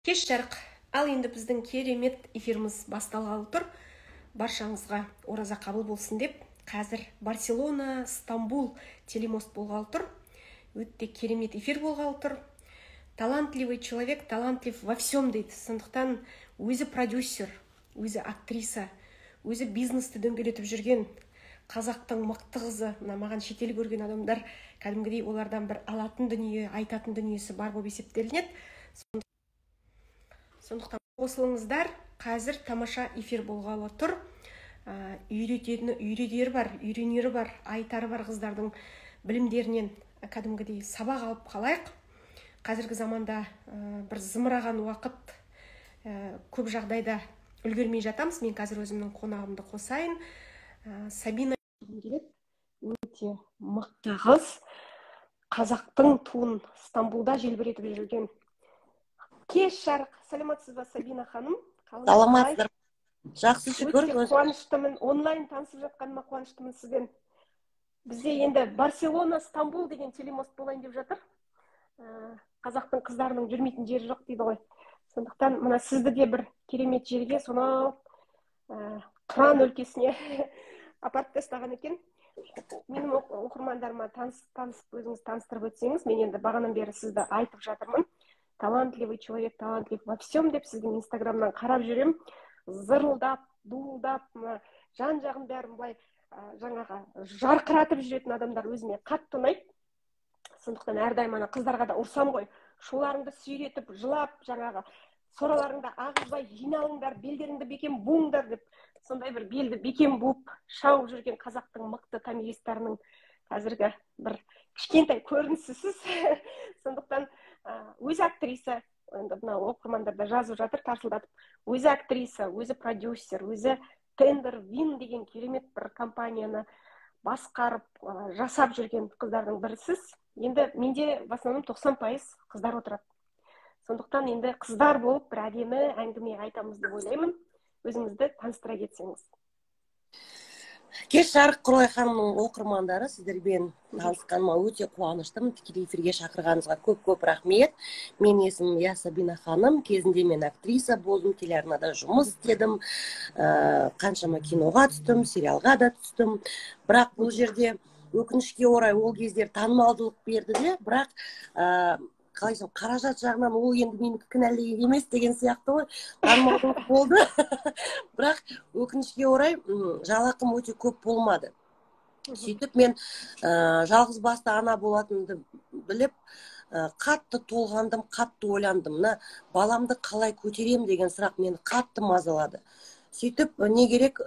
Кеш жарық. Ал енді біздің керемет эфиріміз басталғалы тұр. Баршаңызға ораза қабыл болсын деп, қазір Барселона, Стамбул телемост болғалы тұр. Өте керемет эфир болғалы тұр. Талантливый человек, талантлив во всем дейді. Сондықтан өзі продюсер, өзі актриса, өзі бизнесті дөңгелетіп жүрген қазақтың мықты қызы. Мына маған шетел көрген адамдар кәдімгідей олардан бір алатын дүние, айтатын дүниесі бар болып есептелінеді. Сондықтан қосылыңыздар, қазір тамаша эфир болғалы тұр. Үйрететіні үйретері бар, үйренері бар, айтары бар қыздардың білімдерінен кәдімгідей сабақ алып қалайық. Қазіргі заманда бір зымыраған уақыт, көп жағдайда үлгермей жатамыз. Мен қазір өзімнің қонағымды қосайын. Сабина келеді, өте мықты қыз, қазақтың туын Стамбулда желбіретіп жүрген. Кеш жарық, саламатсыз ба, Сабина ханым? Саламатсыздар. Жақсы, шүкір. Өте қуаныштымын, онлайн танысып жатқаныма қуаныштымын сізбен. Бізде енді Барселона, Стамбул деген телемост болайын деп жатыр. Қазақтың қыздарының жүрмейтін жері жоқ дейді ғой. Сондықтан мына сізді де бір керемет жерге, сонау Тұран өлкесіне апарып тастаған екен. Менің оқырмандарыма танысып, өзіңіз таныстырып өтсеңіз, мен енді бағанадан бері сізді айтып жатырмын. Талантливый человек, талантлив во всем деп сіздің инстаграмнан қарап жүрем. Зырылдап, дуылдап, жан жағын бәрін былай жаңағы жарқыратып жүретін адамдар өзіме қатты ұнайды. Сондықтан әрдайым ана қыздарға да ұрсам ғой, шуларыңды сүйретіп, жылап, жаңағы сораларыңды ағызбай жиналыңдар, белдеріңді бекем буыңдар деп, сондай бір белді бекем буып, шауып жүрген қазақтың мықты томиристарының қазіргі бір кішкентай көрінісісіз. Сондықтан өзі актриса, енді мына оқырмандар да жазып жатыр тарсылдатып, өзі актриса, өзі продюсер, өзі Тендер Вин деген керемет бір компанияны басқарып, жасап жүрген қыздардың бірісіз. Енді менде в основном 90% қыздар отырады. Сондықтан енді қыздар болып бір әдемі әңгіме айтамыз деп ойлаймын. Өзіңізді таныстыра кетсеңіз. Кеш жарық, Құралай ханымның оқырмандары, сіздермен танысқаныма өте қуаныштымын. Тікелей эфирге шақырғаныңызға көп-көп рахмет. Мен есімім Я Сабина ханым. Кезінде мен актриса болдым, телеарнада жұмыс істедім, қаншама киноға түстім, сериалға да түстім. Бірақ бұл жерде өкінішке орай ол кездер танымалдылық берді де, бірақ қалай айтсам, қаражат жағынан ол енді менікі кінәлі емес деген сияқты ғой, танымалдылық болды. Бірақ өкінішке орай жалақым өте көп болмады. Сөйтіп мен жалғыз басты ана болатынымды біліп, қатты толғандым, қатты ойландым. Мына баламды қалай көтерем деген сұрақ мені қатты мазалады. Сөйтіп не керек,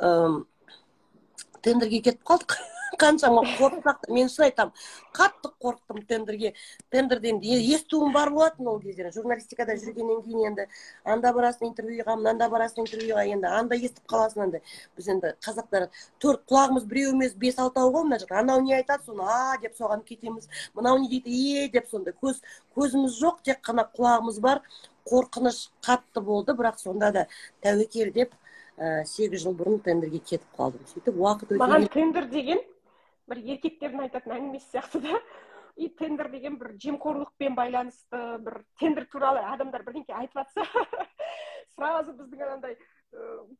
тендерге кетіп қалдық. Қаншама қорықсақ, мен шын айтамын, қатты қорықтым тендерге. Тендерден естуім бар болатын ол кездері. Журналистикада жүргеннен кейін енді анда барасың интервьюға, мынанда барасың интервьюға, енді анда естіп қаласың енді. Біз енді қазақтар төрт құлағымыз біреу емес, бес-алтау ғой мына жақта. Анау не айтады, соны а деп соған кетеміз. Мынау не дейді, е деп сондай. Көзіміз жоқ, тек қана құлағымыз бар. Қорқыныш қатты болды, бірақ сонда да тәуекел деп 8 жыл бұрын тендерге кетіп қалдым. Сөйтіп уақыт өте Маған тендер деген бір еркектердің айтатын әңгімесі сияқты да. И тендер деген бір жемқорлықпен байланысты, бір тендер туралы адамдар бірдеңке айтып жатса, сразу біздің анандай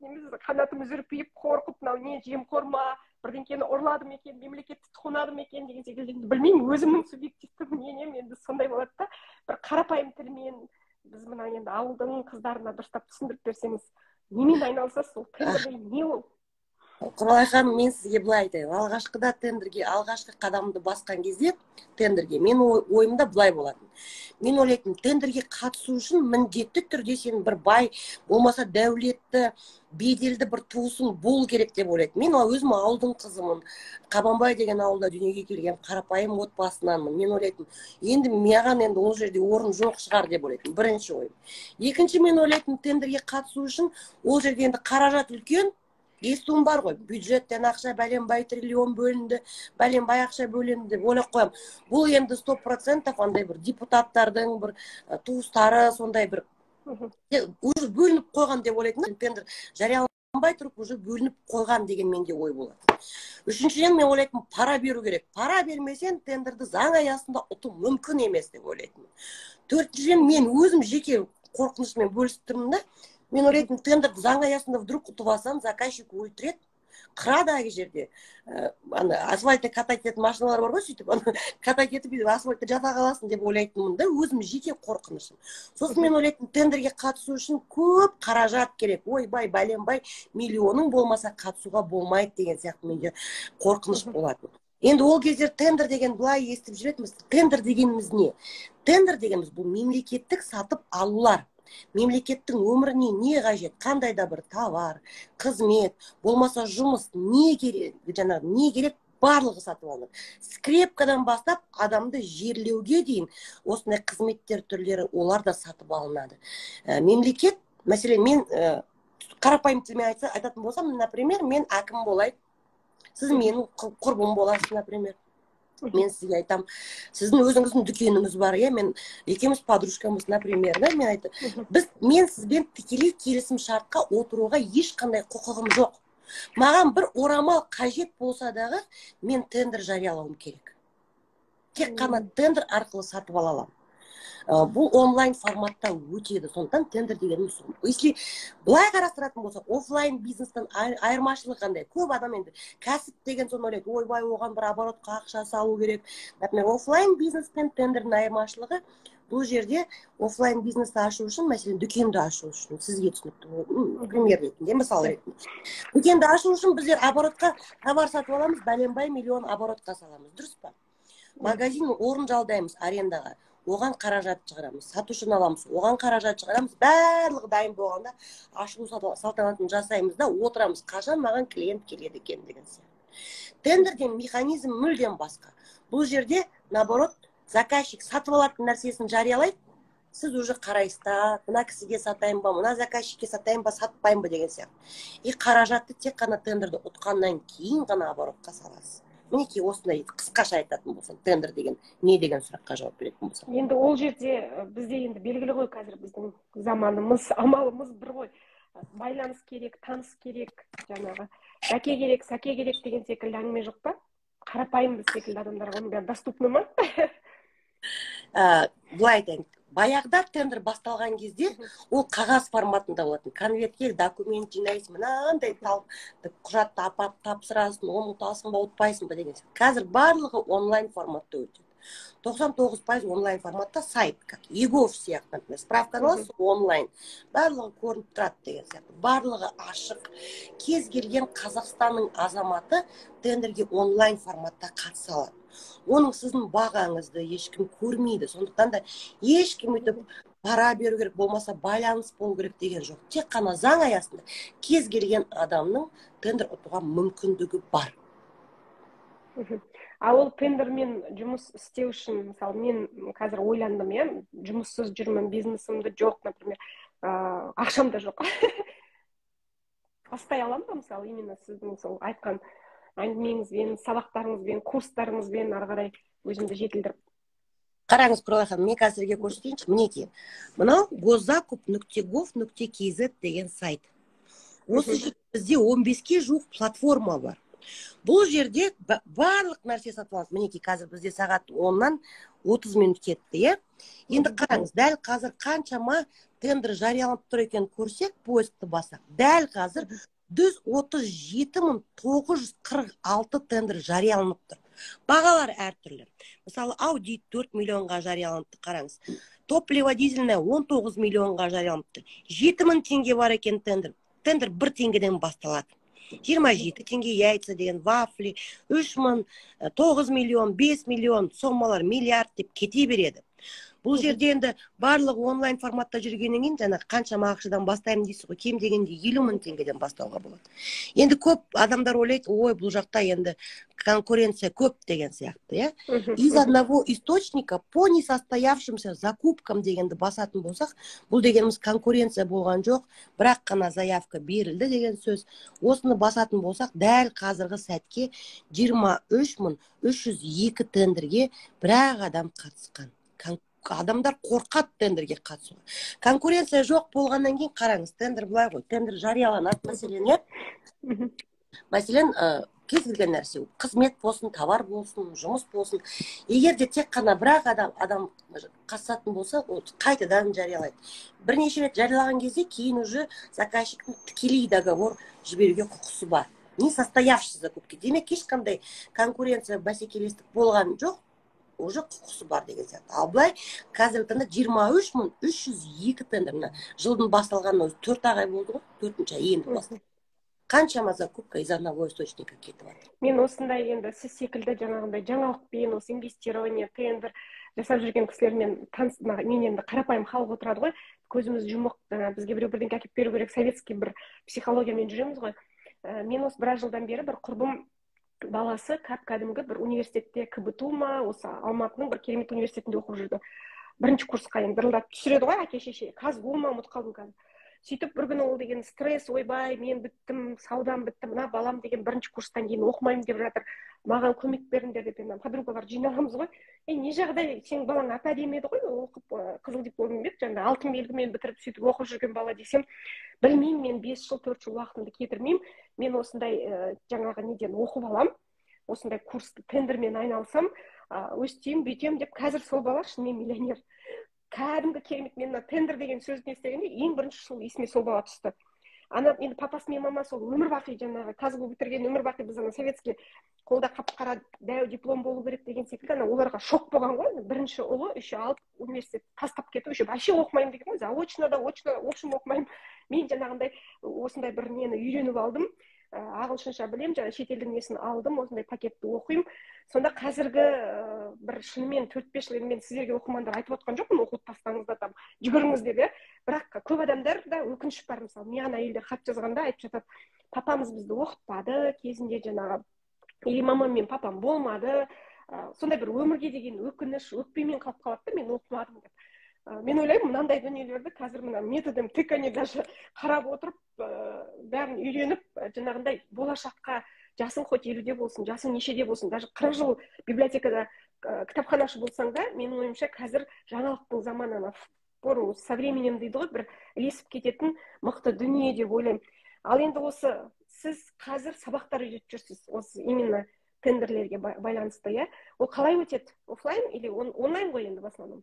неміз қанатымыз үрпиіп, қорқып, мынау не жемқор ма, бірдеңкені ұрлады ма екен, мемлекетті тонады ма екен деген секілді. Енді білмеймін, өзімнің субъективті мнением енді сондай болады да. Бір қарапайым тілмен біз мына енді ауылдың қыздарына дұрыстап түсіндіріп берсеңіз, немен айналысасыз, ол тендер деген не ол? Құралай ханым, мен сізге былай айтайын. Алғашқыда тендерге, алғашқы қадамымды басқан кезде тендерге мен ойымда былай болатын. Мен ойлайтынмын, тендерге қатысу үшін міндетті түрде сен бір бай, болмаса дәулетті, беделді бір туысың болу керек деп ойлайтынмын. Мен өзім ауылдың қызымын. Қабанбай деген ауылда дүниеге келген қарапайым отбасынанмын. Мен ойлайтынмын, енді маған енді ол жерде орын жоқ шығар деп ойлайтынмын. Бірінші ойым. Екінші, мен ойлайтынмын, тендерге қатысу үшін ол жерде енді қаражат үлкен, естуім бар ғой, бюджеттен ақша бәленбай триллион бөлінді, бәленбай ақша бөлінді деп ойлап қоямын. Бұл енді 100% андай бір депутаттардың бір туыстары сондай бір уже бөлініп қойған деп ойлайтынмын. Тендер жарияланбай тұрып уже бөлініп қойған деген менде ой болады. Үшіншіден, мен ойлайтынмын, пара беру керек. Пара бермесең тендерді заң аясында ұту мүмкін емес деп ойлайтынмын. Төртіншіден, мен өзім жеке Қорқынышыммен бөлісіп тұрмын да. Мен ойлайтынмын, тендерді заң аясында вдруг ұтып алсам, заказчик өлтіреді, қырады ана жерде. Ана асфальтта катать ететін машиналар бар ғой, сөйтіп ана катать етіп, бүйтіп асфальтта жата қаласың деп ойлайтынмын да, өзім жеке қорқынышым. Сосын мен ойлайтынмын, тендерге қатысу үшін көп қаражат керек, ойбай, бәленбай миллионың болмаса, қатысуға болмайды деген сияқты менде қорқыныш болатын. Енді ол кездер тендер деген былай естіп жүретінбіз. Тендер дегеніміз не? Тендер дегеніміз — бұл мемлекеттік сатып алулар. Мемлекеттің өміріне не қажет, қандай да бір товар, қызмет болмаса жұмыс, не керек, жаңағы не керек, барлығы сатып алынады. Скрепкадан бастап адамды жерлеуге дейін осындай қызметтер түрлері, олар да сатып алынады. Мемлекет, мәселен, мен қарапайым тілмен айтатын болсам, например, мен әкім болайын, сіз менің құрбым боласыз. Например, мен сізге айтамын, сіздің өзіңіздің дүкеніңіз бар, иә, мен екеуміз подружкамыз, например, да. Мен айтамын, мен сізбен тікелей келісім шартқа отыруға ешқандай құқығым жоқ. Маған бір орамал қажет болса дағы, мен тендер жариялауым керек, тек қана тендер арқылы сатып ала аламын. Бұл онлайн форматта өтеді. Сондықтан тендер дегеніміз сол. Если былай қарастыратын болсақ, офлайн бизнестен айырмашылығы қандай? Көп адам енді кәсіп деген соң ойлайды: ойбай, оған бір оборотқа ақша салу керек. Например, офлайн бизнес пен тендердің айырмашылығы: бұл жерде офлайн бизнесті ашу үшін, мәселен, дүкенді ашу үшін, сізге түсінікті пример ретінде, мысал ретінде, дүкенді ашу үшін біздер оборотқа товар сатып аламыз, бәленбай миллион оборотқа саламыз, дұрыс па? Магазин орын жалдаймыз арендаға, оған қаражат шығарамыз. Сатушыны аламыз, оған қаражат шығарамыз. Барлығы дайын болғанда, ашылу салтанатын жасаймыз да, отырамыз: қашан маған клиент келеді екен деген сияқты. Тендерде механизм мүлдем басқа. Бұл жерде, наоборот, заказчик сатып алатын нәрсесін жариялайды. Сіз уже қарайсыз да, мына кісіге сатайын ба, мына заказчикке сатайын ба, сатпайын ба деген сияқты. И қаражатты тек қана тендерді ұтқаннан кейін ғана оборотқа саласыз. Мінекей, осындай қысқаша айтатын болсам, тендер деген не деген сұраққа жауап беретін болсам. Енді ол жерде бізде енді белгілі ғой, қазір біздің заманымыз, амалымыз бір ғой: байланыс керек, таныс керек, жаңағы бәке керек, сәке керек деген секілді әңгіме жоқ па? Қарапайым біз секілді адамдарға оның бәрі доступны ма? Былай айтайын, баяғыда тендер басталған кезде ол қағаз форматында болатын. Конвертке документ жинайсың, мынандай құжатты апарып тапсырасың, оны ұтасың ба, ұтпайсың ба деген сияқты. Қазір барлығы онлайн форматта өтеді, 99% онлайн форматта. Сайт, как eGov сияқты, например, справканы аласыз онлайн, барлығы көрініп тұрады деген сияқты. Барлығы ашық, кез келген Қазақстанның азаматы тендерге онлайн форматта қатыса алады. Оның, сіздің бағаңызды ешкім көрмейді. Сондықтан да ешкім өйтіп пара беру керек, болмаса байланыс болу керек деген жоқ. Тек қана заң аясында кез келген адамның тендер ұтуға мүмкіндігі бар. А ол тендермен жұмыс істеу үшін, мысалы, мен қазір ойландым, иә, жұмыссыз жүрмін, бизнесімді жоқ, например, ақшам да жоқ, бастай аламын ба? Мысалы, именно сіздің сол айтқан әңгімеңізбен, сабақтарыңызбен, курстарыңызбен ары қарай өзімді жетілдіріп. Қараңыз, Құралай ханым, мен қазір сізге көрсетейінші. Мінекей, мынау госзакуп.gov.kz деген сайт. Осы жерде бізде 15-ке жуық платформа бар. Бұл жерде барлық нәрсе сатып аласыз. Мінекей, қазір бізде сағат 10-нан 30 минут кетті, иә. Енді қараңыз, дәл қазір қаншама тендер жарияланып тұр екенін көрсек, поискті бассақ, дәл қазір 137 946 тендер жарияланып тұр. Бағалар әртүрлі. Мысалы, аудит 4 миллионға жарияланыпты, қараңыз. Топливо дизельное 19 миллионға жарияланыпты. 7000 теңге бар екен тендер. Тендер 1 теңгеден басталады. 27 теңге яйца деген, вафли 3000, 9 миллион, 5 миллион, сомалар миллиард деп кете береді. Бұл жерде енді барлығы онлайн форматта жүргеннен кейін, жаңағы қаншама ақшадан бастаймын дейсіз ғой, кем дегенде 50 000 теңгеден бастауға болады. Енді көп адамдар ойлайды: ой, бұл жақта енді конкуренция көп деген сияқты, иә. Из одного источника по несостоявшимся закупкам дегенді басатын болсақ, бұл дегеніміз конкуренция болған жоқ, бірақ қана заявка берілді деген сөз. Осыны басатын болсақ, дәл қазіргі сәтке 23 302 тендерге бір-ақ адам қатысқан. Адамдар қорқады тендерге қатысуға, конкуренция жоқ болғаннан кейін. Қараңыз, тендер былай ғой, тендер жарияланады, мәселен, иә. Мәселен, кез келген нәрсе, қызмет болсын, товар болсын, жұмыс болсын, егер де тек қана бір ақ адам қатысатын болса, ол қайтадан жариялайды. Бірнеше рет жариялаған кезде кейін уже заказчиктің тікелей договор жіберуге құқысы бар. Несостоявшийся закупки, демек, ешқандай конкуренция, бәсекелестік болған жоқ, уже құқысы бар деген сияқты. Ал былай, қазіргі таңда 23 302 тендер. Мына жылдың басталғанына өзі 4-ақ ай болды ғой, төртінші ай енді басталды. Қаншама закупка из одного источника кетіп жатыр. Мен осындай енді сіз секілді жаңағындай жаңалықпен, осы инвестирование, тендер жасап жүрген кісілермен таныс. Мен енді қарапайым халық отырады ғой, көзіміз жұмық, бізге біреу бірдеңке әкеліп беру керек, советский бір психологиямен жүреміз ғой. Мен осы біраз жылдан бері бір құрбым баласы кәп кәдімгі бір университетте, КБТУ ма, осы Алматының бір керемет университетінде оқып жүрді. Бірінші курсқа енді дырылдатып түсіреді ғой әке шеше, КазГУ ма, ұмытып қалдым қазір. Сөйтіп бір күні ол деген стресс: «Ойбай, мен біттім, саудам бітті, мына балам деген бірінші курстан кейін оқымаймын деп жатыр, маған көмек беріңдер», — деп. Енді подругалар жиналамыз ғой: «Ей, не жағдай, сенің балаң әп әдемі еді ғой оқып, қызыл дипломмен бе еді, жаңағыдай алтын белгімен бітіріп, сөйтіп оқып жүрген бала», — десем, «Білмеймін, мен 5 жыл, 4 жыл уақытымды кетірмеймін, мен осындай жаңағы неден оқып аламын, осындай курсты, тендермен айналысамын, өстеймін, бүйтемін», — деп. Қазір сол бала шынымен миллионер, кәдімгі керемет. Мен мына тендер деген сөзді естігенде ең бірінші сол есіме сол бала түсті. Ана енді папасы мен мамасы ол өмір бақи жаңағы КазГУ бітірген, өмір бақи біз ана советский қолда қап қара дәу диплом болу керек деген секілді, ана оларға шок болған ғой. Бірінші ұлы еще алып университет тастап кетіп, еще вообще оқымаймын деген ғой, заочно да, очно, в общем, оқымаймын мен, жаңағындай осындай бір нені үйреніп алдым, ағылшынша білемін, жаңа шетелдің несін алдым, осындай пакетті оқимын. Сонда қазіргі бір шынымен 4-5 жыл, енді мен сіздерге, оқырмандар, айтып отқан жоқпын, оқуды тастаңыз да, там жүгіріңіз деп, иә. Бірақ көп адамдарда өкініш бар. Мысалы, маған әйелдер хат жазғанда айтып жатады: «Папамыз бізді оқытпады кезінде жаңағы», или «Мамам мен папам болмады». Сондай бір өмірге деген өкініш, өкпемен қалып қалады да, мен оқымадым деп. Мен ойлаймын, мынандай дүниелерді қазір мына методом тыкания даже қарап отырып, бәрін үйреніп, жаңағындай болашаққа, жасың хоть 50-де болсын, жасың нешеде болсын, даже 40 жыл библиотекада кітапханашы болсаң да, менің ойымша, қазір жаңалықтың заманы, ана в со временем дейді ғой, бір ілесіп кететін мықты дүние деп ойлаймын. Ал енді осы сіз қазір сабақтар үйретіп жүрсіз, осы именно тендерлерге байланысты, иә? Ол қалай өтеді, офлайн или онлайн ғой енді в основном?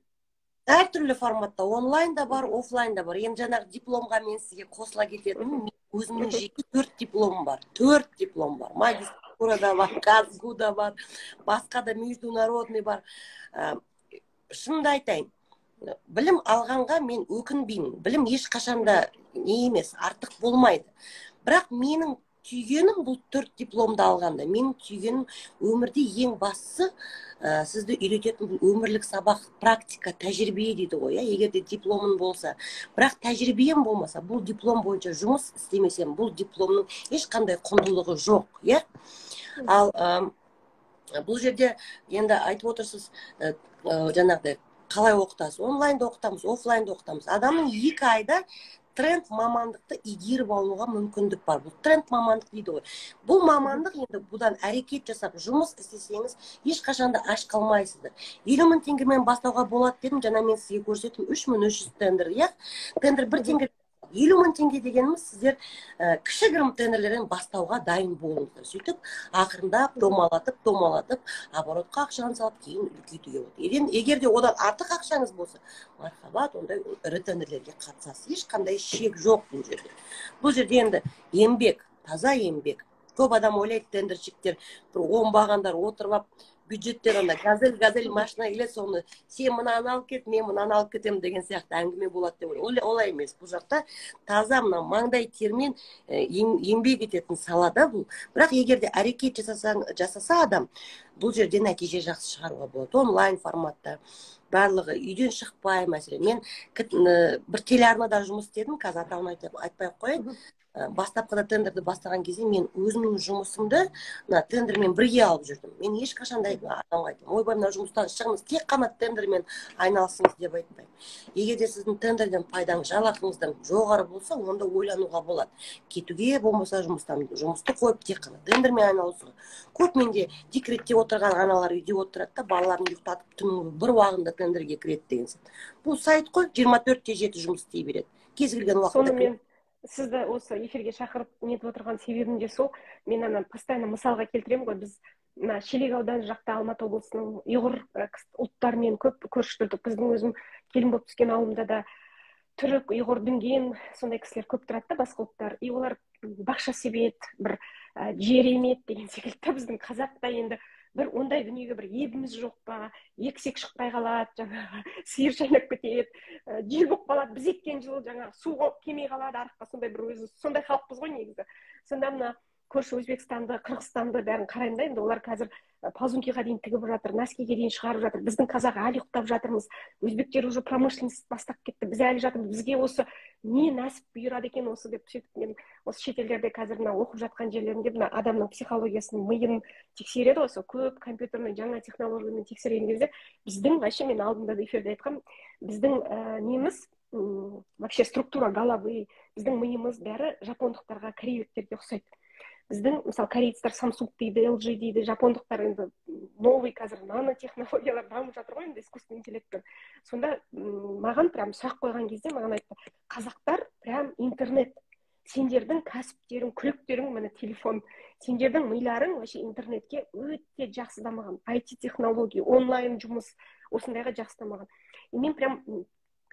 Әртүрлі форматта, онлайн да бар, офлайн да бар. Енді жаңағы дипломға мен сізге қосыла кететінім, өзімнің жеке төрт дипломым бар, төрт диплом бар: магистратура да бар, КазГУ да бар, басқа да международный бар. Шынымды айтайын, білім алғанға мен өкінбеймін. Білім ешқашан да не емес, артық болмайды. Бірақ менің түйгенім, бұл төрт дипломды алғанда менің түйгенім, өмірде ең бастысы сізді үйрететін бұл өмірлік сабақ, практика, тәжірибе дейді ғой, иә. Егер де дипломың болса, бірақ тәжірибем болмаса, бұл диплом бойынша жұмыс істемесем, бұл дипломның ешқандай құндылығы жоқ, иә. Ал бұл жерде енді айтып отырсыз, жаңағыдай қалай оқытасыз? Онлайн да оқытамыз, офлайн да оқытамыз. Адамның 2 айда тренд мамандықты игеріп алуға мүмкіндік бар. Бұл тренд мамандық дейді ғой. Бұл мамандық енді бұдан әрекет жасап, жұмыс істесеңіз, ешқашан да аш қалмайсыздар. 50 000 теңгемен бастауға болады дедім. Жаңа мен сізге көрсеттім, 3300 тендер, иә. Тендер 1 теңге. 50 000 теңге дегеніміз, сіздер кішігірім тендерлерден бастауға дайын болыңыздар. Сөйтіп ақырындап домалатып, домалатып, оборотқа ақшаны салып, кейін үлкейтуге болады. Егер де одан артық ақшаңыз болса, мархабат, ондай ірі тендерлерге қатысасыз. Ешқандай шек жоқ бұл жерде. Бұл жерде енді еңбек, таза еңбек. Көп адам ойлайды, тендерщиктер бір оңбағандар, отырып алып бюджеттен ана газель газель машина келеді, соны сен мынаны алып кет, мен мынаны алып кетемін деген сияқты әңгіме болады деп ойлаймын. Олай емес. Бұл жақта таза мына маңдай термен еңбек ететін сала да бұл. Бірақ егер де әрекет жасасаң, жасаса адам, бұл жерде нәтиже жақсы шығаруға болады. Онлайн форматта барлығы, үйден шықпай. Мәселен, мен бір телеарнада жұмыс істедім, қазір атауын айтпай ақ қояйын. Бастапқыда тендерді бастаған кезде мен өзімнің жұмысымды мына тендермен бірге алып жүрдім. Мен ешқашан да адамға айтпаймын: «Ойбай, мына жұмыстан шығыңыз, тек қана тендермен айналысыңыз», — деп айтпаймын. Егер де сіздің тендерден пайдаңыз жалақыңыздан жоғары болса, онда ойлануға болады кетуге, болмаса жұмыстан, жұмысты қойып, тек қана тендермен айналысуға. Көп менде декретте отырған аналар үйде отырады да, балаларын ұйықтатып, түнгі бір уағында тендерге кіреді деген сияқты. Бұл сайт қой, 24 те 7 жұмыс істей береді кез келген уақытта. Сонымен Сізді осы эфирге шақырып нетіп отырған себебім де сол. Мен ана постоянно мысалға келтіремін ғой, біз мына Шелек ауданы жақта, Алматы облысының ұйғыр ұлттарымен көп көрші тұрдық. Біздің өзім келін болып түскен ауылымда да түрік, ұйғыр, дүнген, сондай кісілер көп тұрады да, басқа ұлттар. И олар бақша себеді, бір жер емеді деген секілді да. Біздің қазақта енді бір ондай дүниеге бір ебіміз жоқ па, ексек шықпай қалады, жаңағы сиыр шайнап кетеді, жел болып қалады, біз еккен жылы жаңағы су келмей қалады арыққа. Сондай бір өзі сондай халықпыз ғой негізі. Сонда мына көрші Өзбекстанды, Қырғызстанды, бәрін қараймын да. Енді олар қазір ползункиға дейін тігіп жатыр, носкиге дейін шығарып жатыр. Біздің қазақ әлі ұйықтап жатырмыз. Өзбектер уже промышленность бастап кетті, біз әлі жатырмыз. Бізге осы не нәсіп бұйырады екен осы деп. Сөйтіп мен осы шетелдерде қазір мына оқып жатқан жерлерімде мына адамның психологиясын, миын тексереді ғой. Сол көп компьютермен, жаңа технологиямен тексерген кезде біздің вообще, мен алдында да эфирде айтқанмын, біздің неміз, вообще структура головы, біздің миымыз бәрі жапондықтарға, корейліктерге ұқсайды. Біздің, мысалы, корейцтер Samsung дейді, LG дейді, жапондықтар енді новый қазір нанотехнологиялар дамып жатыр ғой енді, искусственный интеллектпен. Сонда маған прям сұрақ қойған кезде маған айтты: «Қазақтар прям интернет, сендердің кәсіптерің, күректерің міне телефон, сендердің миларың вообще интернетке өте жақсы дамыған, IT технология, онлайн жұмыс, осындайға жақсы дамыған». И мен прям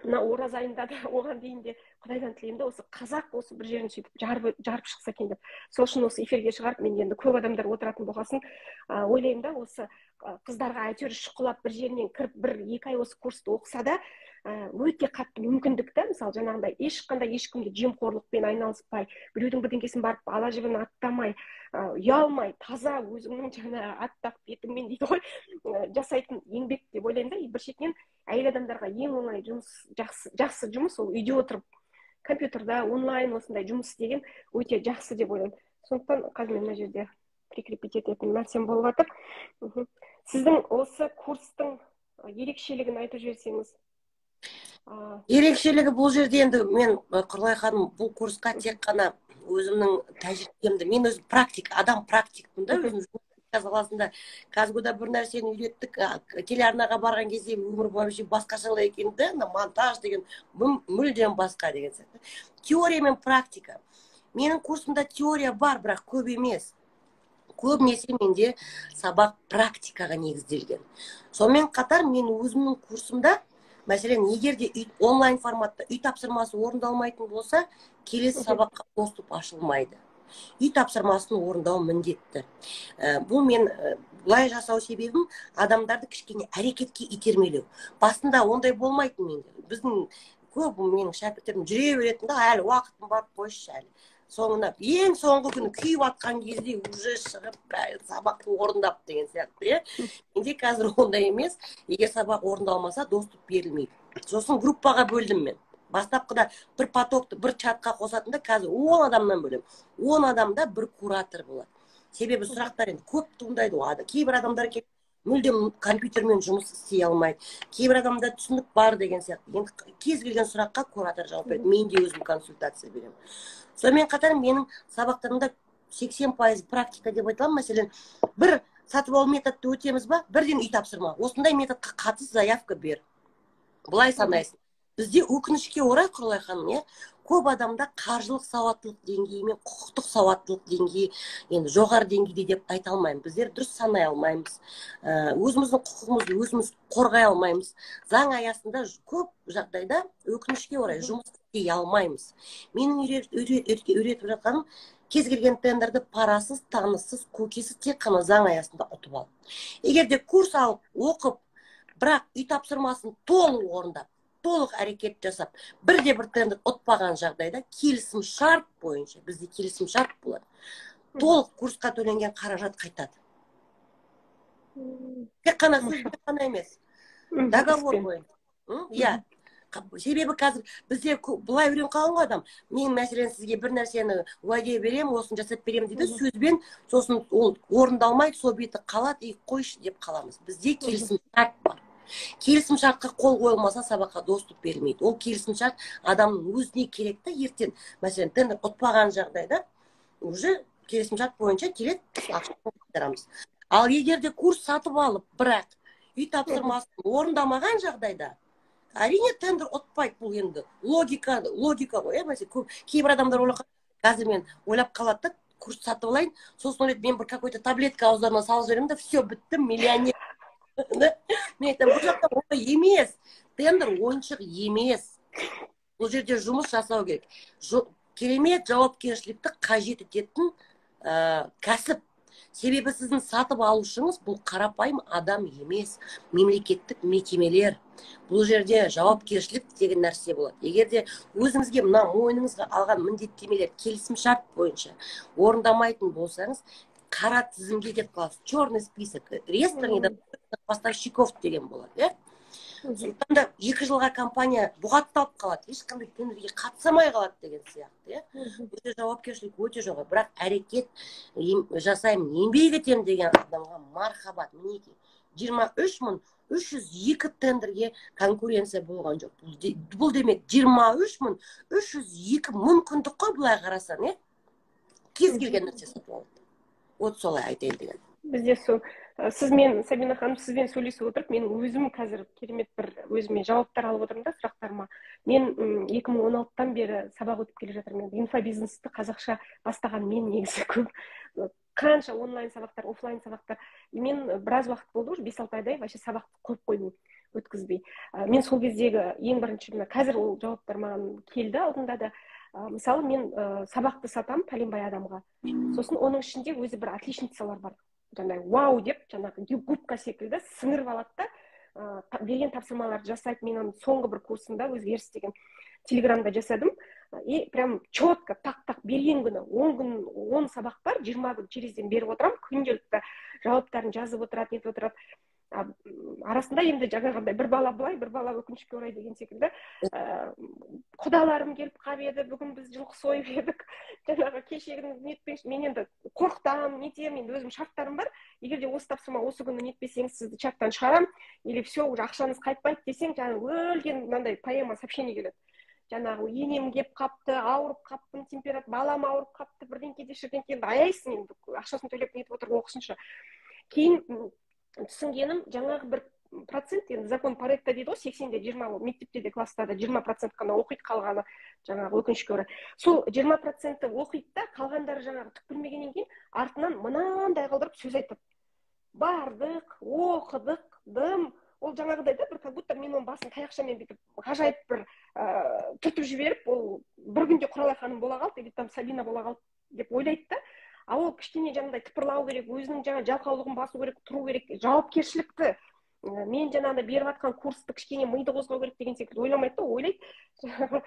мына ораза айында да, оған дейін де құдайдан тілеймін да, осы қазақ осы бір жерін сөйтіп жарып шықса екен деп. Сол үшін осы эфирге шығарып, мен енді көп адамдар отыратын болғасын, ойлаймын да, осы қыздарға әйтеуір шұқылап бір жерінен кіріп, 1-2 ай осы курсты оқыса да, өте қатты мүмкіндік та. Мысалы, жаңағындай ешқандай ешкімді жемқорлықпен айналыспай, біреудің бірдеңкесін барып ала жібін аттамай, ұялмай, таза өзіңнің жаңағы аппақ бетіңмен дейді ғой, жасайтын еңбек деп ойлаймын да. И бір шетінен әйел адамдарға ең оңай жұмыс, жақсы, жақсы жұмыс ол үйде отырып компьютерда онлайн осындай жұмыс істеген өте жақсы деп ойлаймын. Сондықтан қазір мен мына жерде прикрепить ететін нәрсем болып жатыр. Сіздің осы курстың ерекшелігін айтып жіберсеңіз. Ерекшелігі бұл жерде енді мен, Құралай ханым, бұл курсқа тек қана өзімнің тәжірибемді, мен өзім практик адам, практикпін да. Өзім саласында КазГУда бір нәрсені үйреттік, телеарнаға барған кезде өмір вообще басқашалай екен да. Ана монтаж деген мүлдем басқа деген сияқты. Теория мен практика. Менің курсымда теория бар, бірақ көп емес. Көбінесе менде сабақ практикаға негізделген. Сонымен қатар мен өзімнің курсымда, мәселен, егер де онлайн форматта үй тапсырмасы орындалмайтын болса, келесі сабаққа доступ ашылмайды. Үй тапсырмасын орындау міндетті. Бұл мен былай жасау себебім адамдарды кішкене әрекетке итермелеу. Басында ондай болмайтын менде. Біздің көп менің шәкірттерім жүре беретін да, әлі уақытым бар, қойшы әлі. Соңына ең соңғы күні күйіп атқан кезде уже шығып, сабақты орындап деген сияқты, иә. Менде қазір ондай емес. Егер сабақ орындалмаса, доступ берілмейді. Сосын группаға бөлдім. Мен бастапқыда бір потокты бір чатқа қосатын да, қазір 10 адамнан бөлемін. 10 адамда бір куратор болады. Себебі сұрақтар енді көп туындайды ғой. Кейбір адамдар келіп мүлдем компьютермен жұмыс істей алмайды, кейбір адамда түсінік бар деген сияқты. Енді кез келген сұраққа куратор жауап береді, мен де өзім консультация беремін. Сонымен қатар менің сабақтарымда 80% практика деп айта аламын. Мәселен, бір сатып алу методты өтеміз ба, бірден үй тапсырма: осындай методқа қатысты заявка бер, былай санайсың. Бізде, өкінішке орай, Құралай ханым, иә, көп адамда қаржылық сауаттылық деңгейі мен құқықтық сауаттылық деңгейі енді жоғары деңгейде деп айта алмаймын. Біздер дұрыс санай алмаймыз, өзіміздің құқығымызды өзіміз қорғай алмаймыз. Заң аясында көп жағдайда, өкінішке орай, жұмыс істей алмаймыз. Менің үйретіп жатқаным: кез келген тендерді парасыз, таныссыз, көкесіз, тек қана заң аясында ұтып ал. Егер де курс алып оқып, бірақ үй тапсырмасын толық орындап, толық әрекет жасап, бірде бір тендер ұтпаған жағдайда, келісім шарт бойынша, бізде келісім шарт болады, толық курсқа төленген қаражат қайтады. Тек қана сөзбен ғана емес, договор бойынша, иә. Себебі қазір бізде былай үйреніп қалған ғой адам. Мен, мәселен, сізге бір нәрсені уәде беремін, осыны жасап беремін дейді сөзбен, сосын ол орындалмайды, сол беті қалады и қойшы деп қаламыз. Бізде келісім шарт бар. Келісім шартқа қол қойылмаса, сабаққа доступ берілмейді. Ол келісім шарт адамның өзіне керек та. Ертең, мәселен, тендер ұтпаған жағдайда уже келісім шарт бойынша келеді, ақшаны қайтарамыз. Ал егер де курс сатып алып, бірақ үй тапсырмасын орындамаған жағдайда, Әрине, тендер ұтпайды. Бұл енді логика, логика ғой, иә. Мәселен, көп кейбір адамдар ойлап, қазір мен ойлап қалады да, курс сатып алайын, сосын ойлайды, мен бір какой-то таблетка ауыздарына салып жіберемін да, все, біттім, миллионер. Мен айтамын, бұл жақта олай емес. Тендер ойыншық емес, бұл жерде жұмыс жасау керек. Керемет жауапкершілікті қажет ететін кәсіп, себебі сіздің сатып алушыңыз бұл қарапайым адам емес, мемлекеттік мекемелер. Бұл жерде жауапкершілік деген нәрсе болады. Егер де өзіңізге, мына мойныңызға алған міндеттемелер, келісімшарт бойынша орындамайтын болсаңыз, қара тізімге кетіп қаласыз, черный список, реестр поставщиков деген болады, иә. Сондықтан да 2 жылға компания бұғатталып қалады, ешқандай тендерге қатыса алмай қалады деген сияқты, иә. Өте жауапкершілік өте жоғары, бірақ әрекет жасаймын, еңбек етемін деген адамға мархабат. Мінекей, 23 302 тендерге конкуренция болған жоқ. Бұл демек 23 302 мүмкіндік қой былай қарасаң, иә. Кез келген нәрсе сатып алады. Вот солай айтайын деген. Бізде сол сізмен, Сабина ханым, сізбен сөйлесіп отырып, мен өзім қазір керемет бір өзіме жауаптар алып отырмын да сұрақтарыма. Мен 2016-тан бері сабақ өтіп келе жатырмын. Енді инфобизнесті қазақша бастаған мен негізі. Көп, қанша онлайн сабақтар, офлайн сабақтар. Мен біраз уақыт болды уже, 5-6 айдай вообще сабақты қойып қойдым өткізбей. Мен сол кездегі ең бірінші, мына қазір ол жауаптар маған келді алдында да. Мысалы, мен сабақты сатамын пәленбай адамға, сосын оның ішінде өзі бір отличницалар бар, жаңағыдай вау деп, жаңағы губка секілді сіңіріп алады да, берген тапсырмаларды жасайды. Мен оның соңғы бір курсында өзгеріс деген телеграмда жасадым, и прям четко, так так берген күні 10 күн, 10 сабақ бар, 20 күн через день беріп отырамын, күнделікті жауаптарын жазып отырады, нетіп отырады. Арасында енді жаңағындай бір бала былай, бір бала өкінішке орай деген секілді, құдаларым келіп қалып еді, бүгін біз жылқы сойып едік, жаңағы кешегіні нетпей. Мен енді қорқытамын, нетемін, енді өзімнің шарттарым бар. Егер де осы тапсырма осы күні нетпесеңіз, сізді чаттан шығарамын или все, уже ақшаңыз қайтпайды десең, жаңағы өлген мынандай поэма сообщение келеді: жаңағы енем келіп қапты, ауырып қаппын, температура, балам ауырып қапты, бірдеңке де шірдеңке. Енді аяйсың, енді ақшасын төлеп нетіп отыр, оқысыншы. Кейін түсінгенім, жаңағы бір процент, енді закон Паретто дейді ғой, 80 де 20, ол мектепте де, класста да 20% қана оқиды, қалғаны жаңағы, өкінішке орай, сол 20%-і оқиды да, қалғандары жаңағы түк білмегеннен кейін артынан мынандай қылдырып сөз айтады: бардық, оқыдық, дым. Ол жаңағыдай да бір, как будто мен оның басын таяқшамен бүйтіп ғажайып бір түртіп жіберіп, ол бір күнде Құралай ханым бола қалды или там Сабина бола қалды деп ойлайды да. А ол кішкене жаңағыдай тыпырлау керек, өзінің жаңа жалқаулығын басу керек, тұру керек, жауапкершілікті, мен жаңағыдай беріп жатқан курсты кішкене миды қозғау керек деген секілді ойламайды да. Ойлайды, жаңағы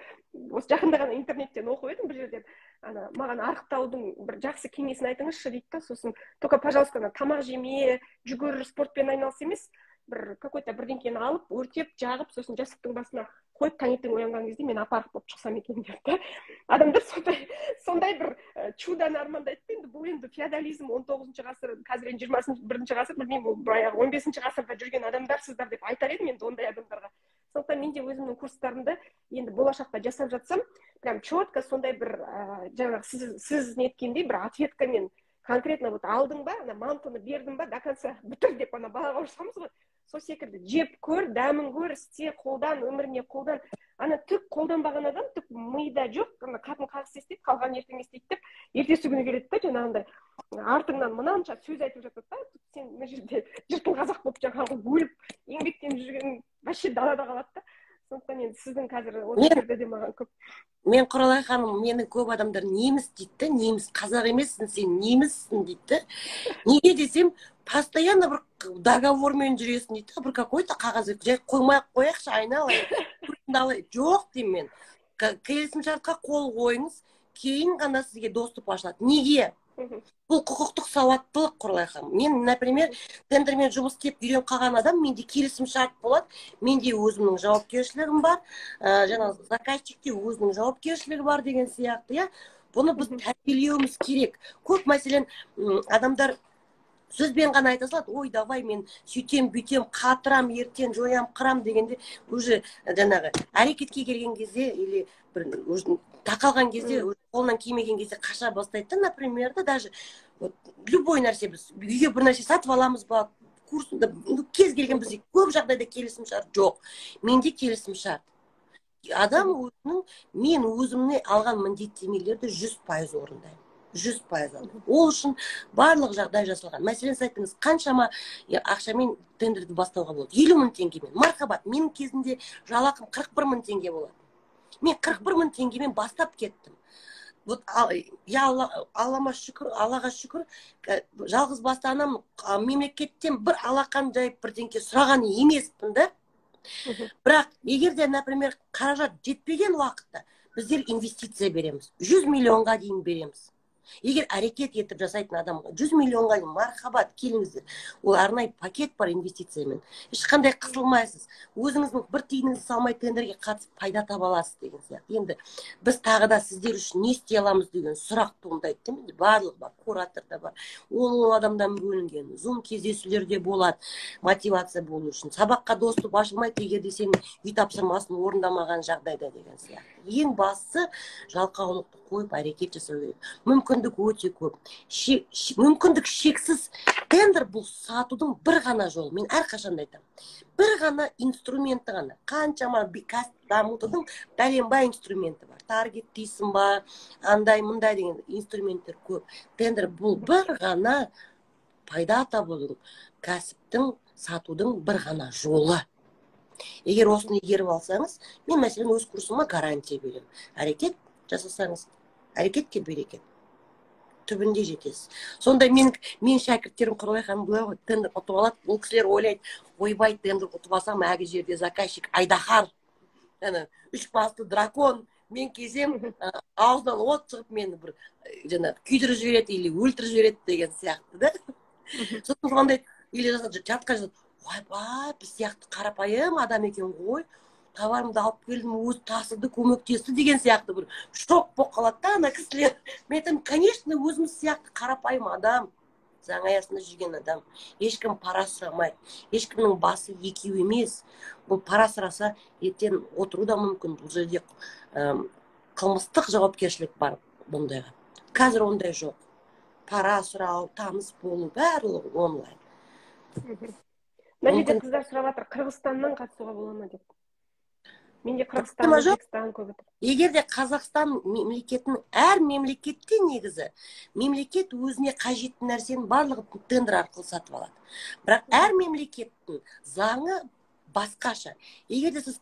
осы жақында ғана интернеттен оқып едім бір жерден, ана маған арықтаудың бір жақсы кеңесін айтыңызшы дейді да. Сосын только, пожалуйста, ана тамақ жеме, жүгір, спортпен айналыс емес, бір какой-то бірдеңкені алып, өртеп, жағып, сосын жастықтың басына қойып, таңертең оянған кезде мен ап-арық болып шықсам екен деп та. Адамдар сондай бір чудоны армандайды да. Енді бұл енді феодализм, 19-ғасыр, қазір енді 21-ғасыр, білмеймін, ол баяғы 15-ғасырда жүрген адамдарсыздар деп айтар едім енді ондай адамдарға. Сондықтан мен де өзімнің курстарымды енді болашақта жасап жатсам, прям четко сондай бір жаңағы сіз неткендей бір ответкамен, конкретно, вот алдың ба, ана мантыны бердім ба, до конца бітір деп ана балаға ұрысамыз ғой, сол секілді жеп көр, дәмін көр, істе, қолдан, өміріңе қолдан. Ана түк қолданбаған адам, түк мида жоқ, ана қатын қағыс естиді, қалғанын ертең естиді деп, ертесі күні келеді да, жаңағындай артыңнан мынанша сөз айтып жатады да. Сен мына жерде жыртыл қазақ болып, жаңағы өліп еңбектеніп жүрген вообще далада қалады да. Сондықтан енді сіздің қазір осы жерде де маған көп Мен, Құралай ханым, мені көп адамдар неміс дейді да, неміс, қазақ емессің сен, неміссің дейді да. Неге десем, постоянно бір договормен жүресің дейді да, бір какой-то қағаз. Жай қоймай ақ қояйықшы, айналайын. Жоқ деймін мен, келісімшартқа қол қойыңыз, кейін ғана сізге доступ ашылады. Неге? Бұл құқықтық сауаттылық, Құралай ханым. Мен, например, тендермен жұмыс істеп үйреніп қалған адам, менде келісімшарт болады, менде өзімнің жауапкершілігім бар, жаңағы заказчикте өзінің жауапкершілігі бар деген сияқты, иә. Бұны біз тәрбиелеуіміз керек. Көп, мәселен, адамдар сөзбен ғана айта салады: ой, давай, мен сөйтем, бүйтем, қатырам, ертең жоям, қырам дегенде, уже жаңағы әрекетке келген кезде или бір уже тақалған кезде, қолынан келмеген кезде қаша бастайды да. Например да, даже вот любой нәрсе, біз үйге бір нәрсе сатып аламыз ба, Курсында кез келген, бізде көп жағдайда келісім шарт жоқ. Менде келісім шарт. Адам өзінің, мен өзімне алған міндеттемелерді 100% орындаймын. 100%. Ол үшін барлық жағдай жасалған. Мәселен, сіз айттыңыз, қаншама ақшамен тендерді бастауға болады? 50 000 теңгемен. Мархабат. Менің кезімде жалақым 41 000 теңге болатын. Мен 41 000 теңгемен бастап кеттім. Вот, я Аллама шүкір, Аллаға шүкір, жалғыз басты анам, мемлекеттен бір алақан жайып бірдеңке сұраған емеспін да. Бірақ егер де, например, қаражат жетпеген уақытта, біздер инвестиция береміз, 100 миллионға дейін береміз. Егер әрекет етіп жасайтын адамға 100 миллионға дейін, мархабат, келіңіздер. Ол арнайы пакет бар инвестициямен, ешқандай қысылмайсыз, өзіңіздің бір тиыныңызды салмай тендерге қатысып, пайда таба аласыз деген сияқты. Енді біз тағы да сіздер үшін не істей аламыз деген сұрақ туындайды да. Менде барлығы бар, куратор да бар, 10 адамдан бөлінген, зум кездесулер де болады мотивация болу үшін. Сабаққа доступ ашылмайды, егер де сен үй тапсырмасын орындамаған жағдайда деген сияқты. Ең бастысы, жалқаулықты қойып, әрекет жасау керек. Мүмкіндік өте көп, мүмкіндік шексіз. Тендер — бұл сатудың бір ғана жолы, мен әрқашан да айтамын, бір ғана инструменті ғана. Қаншама кәсіп дамытудың бәленбай инструменті бар, таргет дейсің ба, андай мындай деген инструменттер көп. Тендер — бұл бір ғана пайда табудың, кәсіптің, сатудың бір ғана жолы. Егер осыны игеріп алсаңыз, мен, мәселен, өз курсыма гарантия беремін: әрекет жасасаңыз, әрекетке берекет, түбінде жетесіз. Сонда мен шәкірттерім, Құралай ханым, былай ғой, тендер ұтып алады. Ол кісілер ойлайды: «Ойбай, тендер ұтып алсам, әлгі жерде заказчик айдаһар, ана үш басты дракон, мен келсем, аузынан от шығып, мені бір жаңағы күйдіріп жібереді или өлтіріп жібереді» деген сияқты да. Сосын звондайды или чатқа жазады: «Ойбай, біз сияқты қарапайым адам екен ғой, товарымды алып келдім, өзі тасыды, көмектесті» деген сияқты, бір шок болып қалады да ана кісілер. Мен айтамын: «Конечно, өзіміз сияқты қарапайым адам, заң аясында жүрген адам, ешкім пара сұрамайды, ешкімнің басы екеу емес. Бұл пара сұраса, ертең отыру да мүмкін. Бұл жерде қылмыстық жауапкершілік бар бұндайға. Қазір ондай жоқ, пара сұрау, таныс болу, барлығы онлайн. Мына жерде қыздар сұрап жатыр, Қырғызстаннан қатысуға бола ма деп. Менде Қырғызстан, Өзбекстан көп. Егер де Қазақстан мемлекетінің, әр мемлекетте негізі мемлекет өзіне қажетті нәрсенің барлығын тендер арқылы сатып алады, бірақ әр мемлекеттің заңы басқаша. Егер де сіз,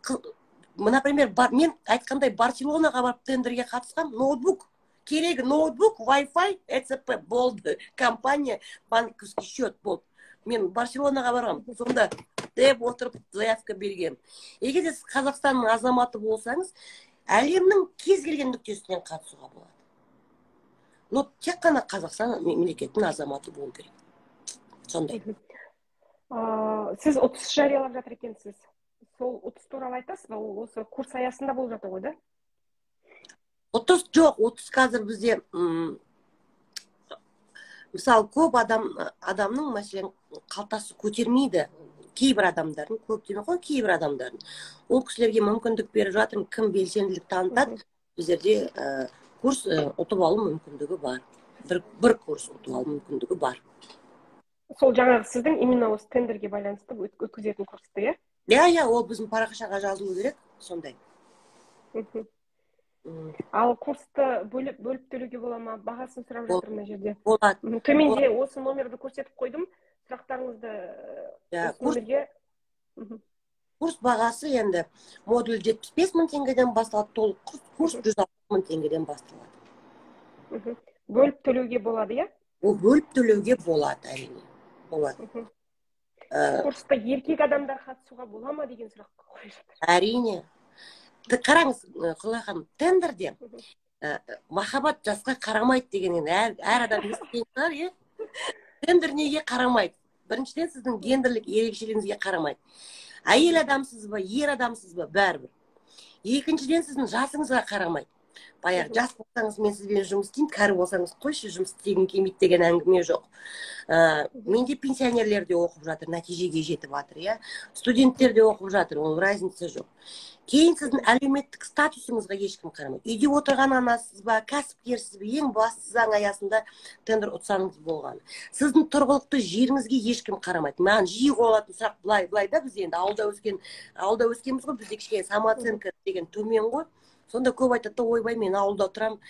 например, бар, мен айтқандай, Барселонаға барып тендерге қатысқам, ноутбук керегі, ноутбук, Wi-Fi, ЭЦП болды, компания, банковский счет болды. Мен Барселонаға барғанмын, сонда деп отырып заявка бергенмін. Егер де сіз Қазақстанның азаматы болсаңыз, әлемнің кез келген нүктесінен қатысуға болады, но тек қана Қазақстан мемлекетінің азаматы болу керек сондай. Сіз ұтыс жариялап жатыр екенсіз, сол ұтыс туралы айтасыз ба? Ол осы курс аясында болып жатыр ғой да? Ұтыс жоқ. Ұтыс қазір бізде, мысалы, көп адамның, мәселен, қалтасы көтермейді, кейбір адамдардың, көп демей ақ қояйын, кейбір адамдардың. Ол кісілерге мүмкіндік беріп жатырмын. Кім белсенділік танытады, біздерде курс ұтып алу мүмкіндігі бар, бір курс ұтып алу мүмкіндігі бар. Сол жаңағы сіздің именно осы тендерге байланысты өткізетін курсты, иә? Иә, ол біздің парақшаға жазылу керек сондай. Ал курсты бөліп бөліп төлеуге бола ма? Бағасын сұрап жатыр мына жерде. Болады. Төменде осы номерді көрсетіп қойдым, сұрақтарыңызды осы номерге. Курс бағасы енді модуль 75 000 теңгеден басталады, толық курс 160 000 теңгеден басталады. Бөліп төлеуге болады, иә? Ол бөліп төлеуге болады, әрине, болады. Курста еркек адамдар қатысуға бола ма деген сұрақ қойып жатыр. Әрине. Қараңыз, Құралай ханым, тендерде махаббат жасқа қарамайды деген енді әр адам естіген шығар, иә. Тендер неге қарамайды? Біріншіден, сіздің гендерлік ерекшелігіңізге қарамайды, әйел адамсыз ба, ер адамсыз ба, бәрібір. Екіншіден, сіздің жасыңызға қарамайды. Баяғы жас болсаңыз, мен сізбен жұмыс істеймін, кәрі болсаңыз, қойшы, жұмыс істегім келмейді деген әңгіме жоқ. Менде пенсионерлер де оқып жатыр, нәтижеге жетіп жатыр, иә, студенттер де оқып жатыр, оның разница жоқ. Кейін сіздің әлеуметтік статусыңызға ешкім қарамайды. Үйде отырған анасыз ба, кәсіпкерсіз бе, ең бастысы заң аясында тендер ұтсаңыз болғаны. Сіздің тұрғылықты жеріңізге ешкім қарамайды. Маған жиі қойылатын сұрақ былай былай да. Біз енді ауылда өскенбіз ғой, бізде кішкене самооценка деген төмен ғой. Сонда көп айтады да: «Ойбай, мен ауылда тұрамын,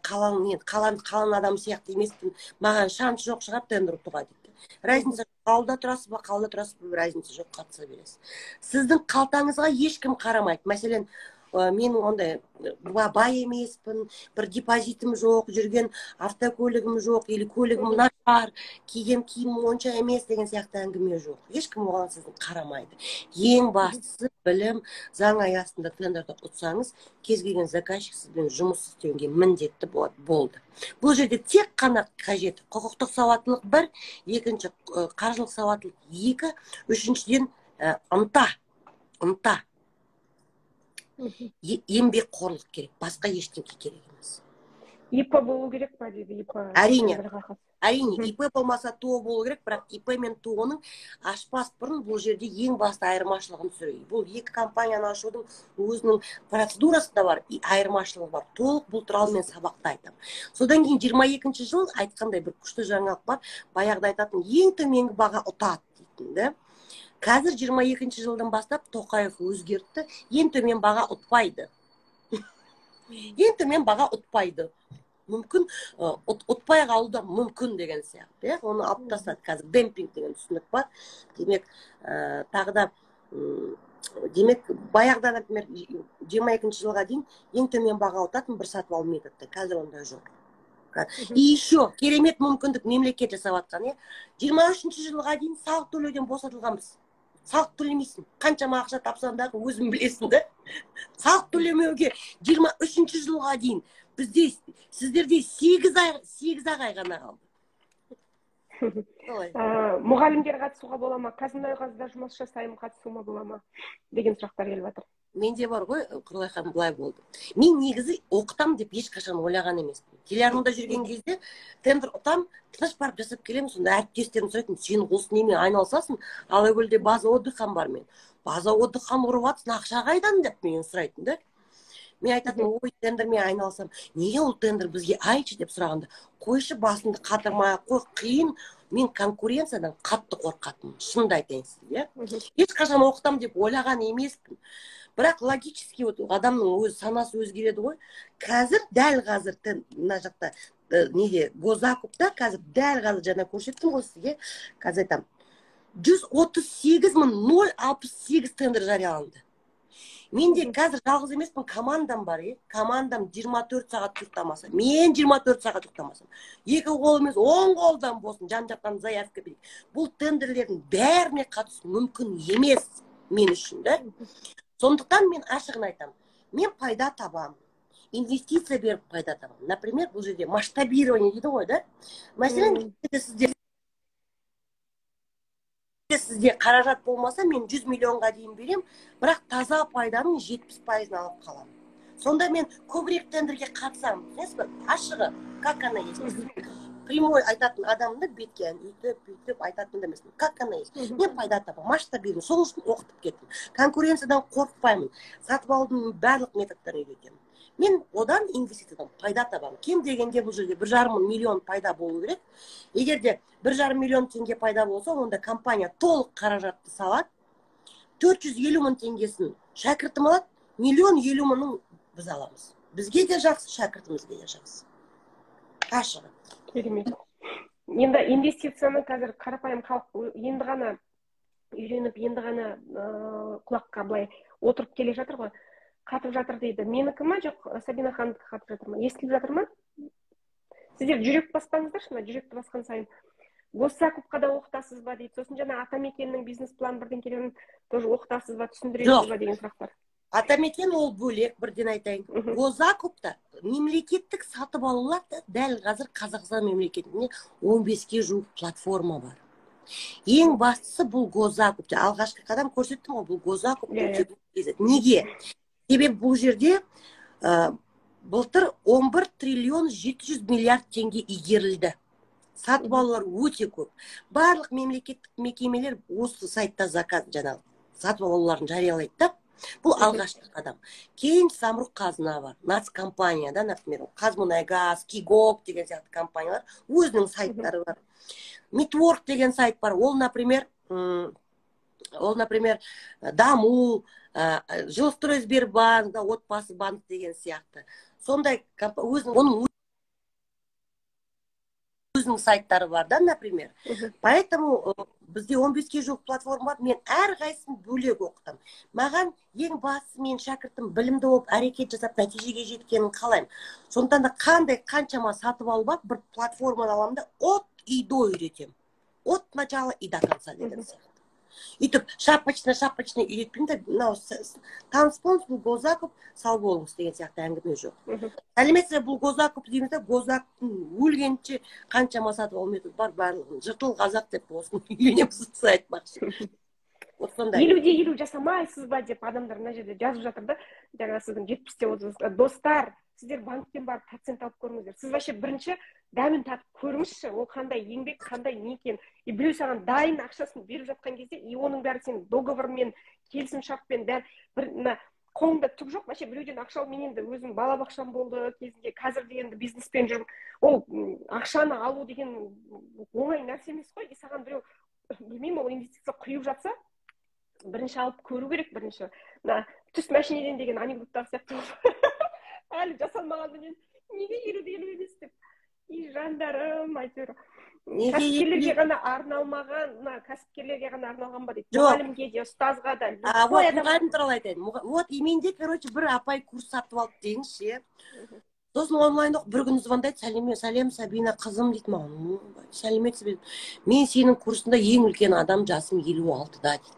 қаланың енді қаланың адамы сияқты емеспін, маған шанс жоқ шығар тендер ұтуға», — дейді. Разница, ауылда тұрасыз ба, қалада тұрасыз ба, разница жоқ, қатыса бересіз. Сіздің қалтаңызға ешкім қарамайды. Мәселен, мен ондай бай емеспін, бір депозитім жоқ, жүрген автокөлігім жоқ или көлігім нашар, киген киімім онша емес деген сияқты әңгіме жоқ. Ешкім оған сіздің қарамайды. Ең бастысы білім. Заң аясында тендерді ұтсаңыз, кез келген заказчик сізбен жұмыс істеуге міндетті болады, болды. Бұл жерде тек қана қажет құқықтық сауаттылық бір, екінші қаржылық сауаттылық екі, үшіншіден ынта, еңбекқорлық керек, басқа ештеңе керек емес. ИП болу керек па дейді, ИП. Әрине, әрине, ИП болмаса, ТОО болу керек. Бірақ ИП мен ТОО ның ашпас бұрын бұл жерде ең басты айырмашылығын түсірейін. Бұл екі компанияны ашудың өзінің процедурасы да бар и айырмашылығы бар. Толық бұл туралы мен сабақта айтамын. Содан кейін 22-жыл айтқандай бір күшті жаңалық бар. Баяғыда айтатын, ең төменгі баға ұтады дейтін да. Қазір 22-жылдан бастап Тоқаев өзгертті: ең төмен баға ұтпайды, ең төмен баға ұтпайды. Мүмкін, ұтпай қалуы да мүмкін деген сияқты, иә, оны алып тастады. Қазір демпинг деген түсінік бар. Демек, тағы да, демек, баяғыда, например, 22-жылға дейін ең төмен баға ұтатын бір сатып алу методы. Қазір ондай жоқ. И еще керемет мүмкіндік мемлекет жасап жатқан, иә: 23-жылға дейін салық төлеуден босатылғанбыз. Салық төлемейсің, қаншама ақша тапсаң дағы, өзің білесің да. Салық төлемеуге 23-жылға дейін бізде, сіздерде 8 ай, 8-ақ ай ғана қалды. Солай. Мұғалімдер қатысуға бола ма, ҚазМұнайГазда жұмыс жасаймын, қатысуыма бола ма деген сұрақтар келіп жатыр. Менде бар ғой, Құралай ханым, былай болды: мен негізі оқытамын деп ешқашан ойлаған емеспін. Телеарнада жүрген кезде тендер ұтам, тыныш барып жасап келемін. Сонда әріптестерім сұрайтын: «Сен осы немен айналысасың, Алакөлде база отдыхам бар, мен база отдыхам ұрып жатырсың, ақша қайдан?» — деп менен сұрайтын да. Мен айтатынмын: «Ой, тендермен айналысамын». «Неге ол тендер, бізге айтшы», — деп сұрағанда, «Қойшы, басыңды қатырмай ақ қой, қиын». Мен конкуренциядан қатты қорқатынмын, шынымды айтайын сізге, иә. Ешқашан оқытамын деп ойлаған емеспін. Бірақ логически вот адамның өз санасы өзгереді ғой. Қазір, дәл қазір мына жақта неде, госзакупта қазір, дәл қазір, жаңа көрсеттім ғой сізге, қазір айтамын, 138 068 тендер жарияланды. Менде қазір жалғыз емеспін, командам бар, иә. Командам 24 сағат ұйықтамаса, мен 24 сағат ұйықтамасам, екі қол емес, оң қолдан болсын, жан жақтан заявка берейік. Бұл тендерлердің бәріне қатысу мүмкін емес мен үшін да. Сондықтан мен ашығын айтамын: мен пайда табамын, инвестиция беріп пайда табамын. Например, бұл жерде масштабирование дейді ғой да. Мәселен, сізде қаражат болмаса, мен 100 миллионға дейін беремін, бірақ таза пайданың 70%-ын алып қаламын. Сонда мен көбірек тендерге қатысамын, түсінесіз ба? Ашығы, как она есть, прямой айтатын адамды, бетке өйтіп бүйтіп айтатын да емеспін, как она есть. Мен пайда табамын, масштабирование. Сол үшін оқытып кеттім. Конкуренциядан қорықпаймын, сатып алудың барлық методтарын үйретемін. Мен одан, инвестициядан пайда табамын. Кем дегенде бұл жерде 1,5 миллион пайда болу керек. Егер де 1,5 миллион теңге пайда болса, онда компания толық қаражатты салады, 450 мың теңгесін шәкіртім алады, 1 050 000-ын біз аламыз. Бізге де жақсы, шәкіртімізге де жақсы, ашығы. Керемет. Енді инвестицияны қазір қарапайым халық енді ғана үйреніп, енді ғана құлаққа былай отырып келе жатыр ғой. Қатып жатыр дейді. Менікі ма, жоқ, Сабина ханымдікі қатып жатыр ма? Естіліп жатыр ма? Сіздер жүрек баспаңыздаршы, мына жүректі басқан сайын. Госзакупқа да оқытасыз ба дейді. Сосын жаңа Атамекеннің бизнес план бірдеңкелерін тоже оқытасыз ба, түсіндіресіз ба деген сұрақтар. Атамекен ол бөлек, бірден айтайын. Госзакупта, мемлекеттік сатып алулар да, дәл қазір Қазақстан мемлекетінде 15-ке жуық платформа бар. Ең бастысы бұл госзакуп. Алғашқы қадам көрсеттім ғой, бұл госзакуп. Иә, Неге? Себебі бұл жерде Былтыр 11 триллион 700 миллиард теңге игерілді. Сатып алулар өте көп. Барлық мемлекеттік мекемелер осы сайтта заказ, жаңағы сатып алуларын жариялайды да. Бұл алғашқы қадам. Кейін Самұрық Қазына бар, нацкомпания да, например, ҚазМұнайГаз, КЕГОК деген сияқты компаниялар, өзінің сайттары бар. Митворк деген сайт бар. Ол, например, Даму, Жилстройсбербанк, Отбасы банк деген сияқты. Сондай өзінің, оның өзінің сайттары бар да, например. Поэтому бізде 15-ке жуық платформа бар. Мен әрқайсысын бөлек оқытамын. Маған ең бастысы, менің шәкіртім білімді болып, әрекет жасап, нәтижеге жеткенін қалаймын. Сондықтан да қандай, қаншама сатып алу бар, бір платформаны аламын да, от и до үйретемін, от начала и до конца деген сияқты. Өйтіп шапочно шапочно үйретпеймін да. Мынау таныс болыңыз, бұл госзакуп, сау болыңыз деген сияқты әңгіме жоқ. Сәлеметсіз бе, бұл госзакуп дейміз да, госзакуптың өлгенше қаншама сатып алу методы бар, барлығын жыртыл қазақ деп осыны үйренеміз, айтпақшы. Вот сондай. 50-де 50 жасамайсыз ба деп адамдар мына жерде жазып жатыр да. Жаңа сіздің 70-те 30. Достар, сіздер банктен барып процент алып көріңіздер. Сіз вообще бірінші дәмін татып көріңізші, ол қандай еңбек, қандай не екенін. И біреу саған дайын ақшасын беріп жатқан кезде, и оның бәрі сенің договормен, келісімшартпен, бәрі бір. Мына қолыңда түк жоқ, вообще біреуден ақша алып. Мен енді өзім балабақшам болды кезінде, қазір де енді бизнеспен жүрмін. Ол ақшаны алу деген оңай нәрсе емес қой. И саған біреу, білмеймін, ол инвестиция құйып жатса, бірінші алып көру керек. Бірінші мына түс мәшинеден деген анекдоттағы сияқты, әлі жасалмағанменен неге 50-де 50 емес деп. И жандарым, әйтеуір кәсіпкерлерге ғана арналмаған, мына кәсіпкерлерге ғана арналған ба дейді? Жоқ. Мұғалімге де, ұстазға да. А вот мұғалім туралы айтайын. Вот и менде, короче, бір апай курс сатып алды деңізші, иә. Сосын онлайн оқып, бір күні звондайды: «Сәлем, сәлем, Сабина қызым», — дейді маған. «Сәлеметсіз бе? Мен сенің курсында ең үлкен адам, жасым 56-да», — дейді.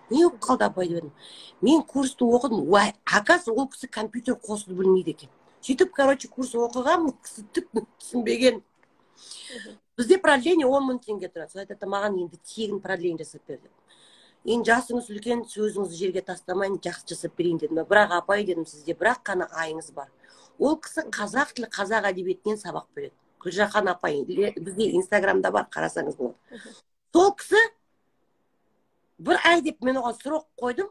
«Не болып қалды, апай?» — деп едім. «Мен курсты оқыдым». Уай, оказывается, ол кісі компьютер қосуды білмейді екен. Сөйтіп, короче, курс оқыған, ол кісі түк түсінбеген. Бізде продление 10 000 теңге тұрады. Сол айтады: «Маған енді тегін продление жасап бер», — деп. «Енді жасыңыз үлкен, сөзіңізді жерге тастамайын, жақсы жасап берейін», — дедім. «Бірақ, апай, — дедім, — сізде бір-ақ қана айыңыз бар». Ол кісі қазақ тілі, қазақ әдебиетінен сабақ береді. Гүлжахан апай, бізде Инстаграмда бар, қарасаңыз болады. Сол кісі бір ай деп мен оған срок қойдым.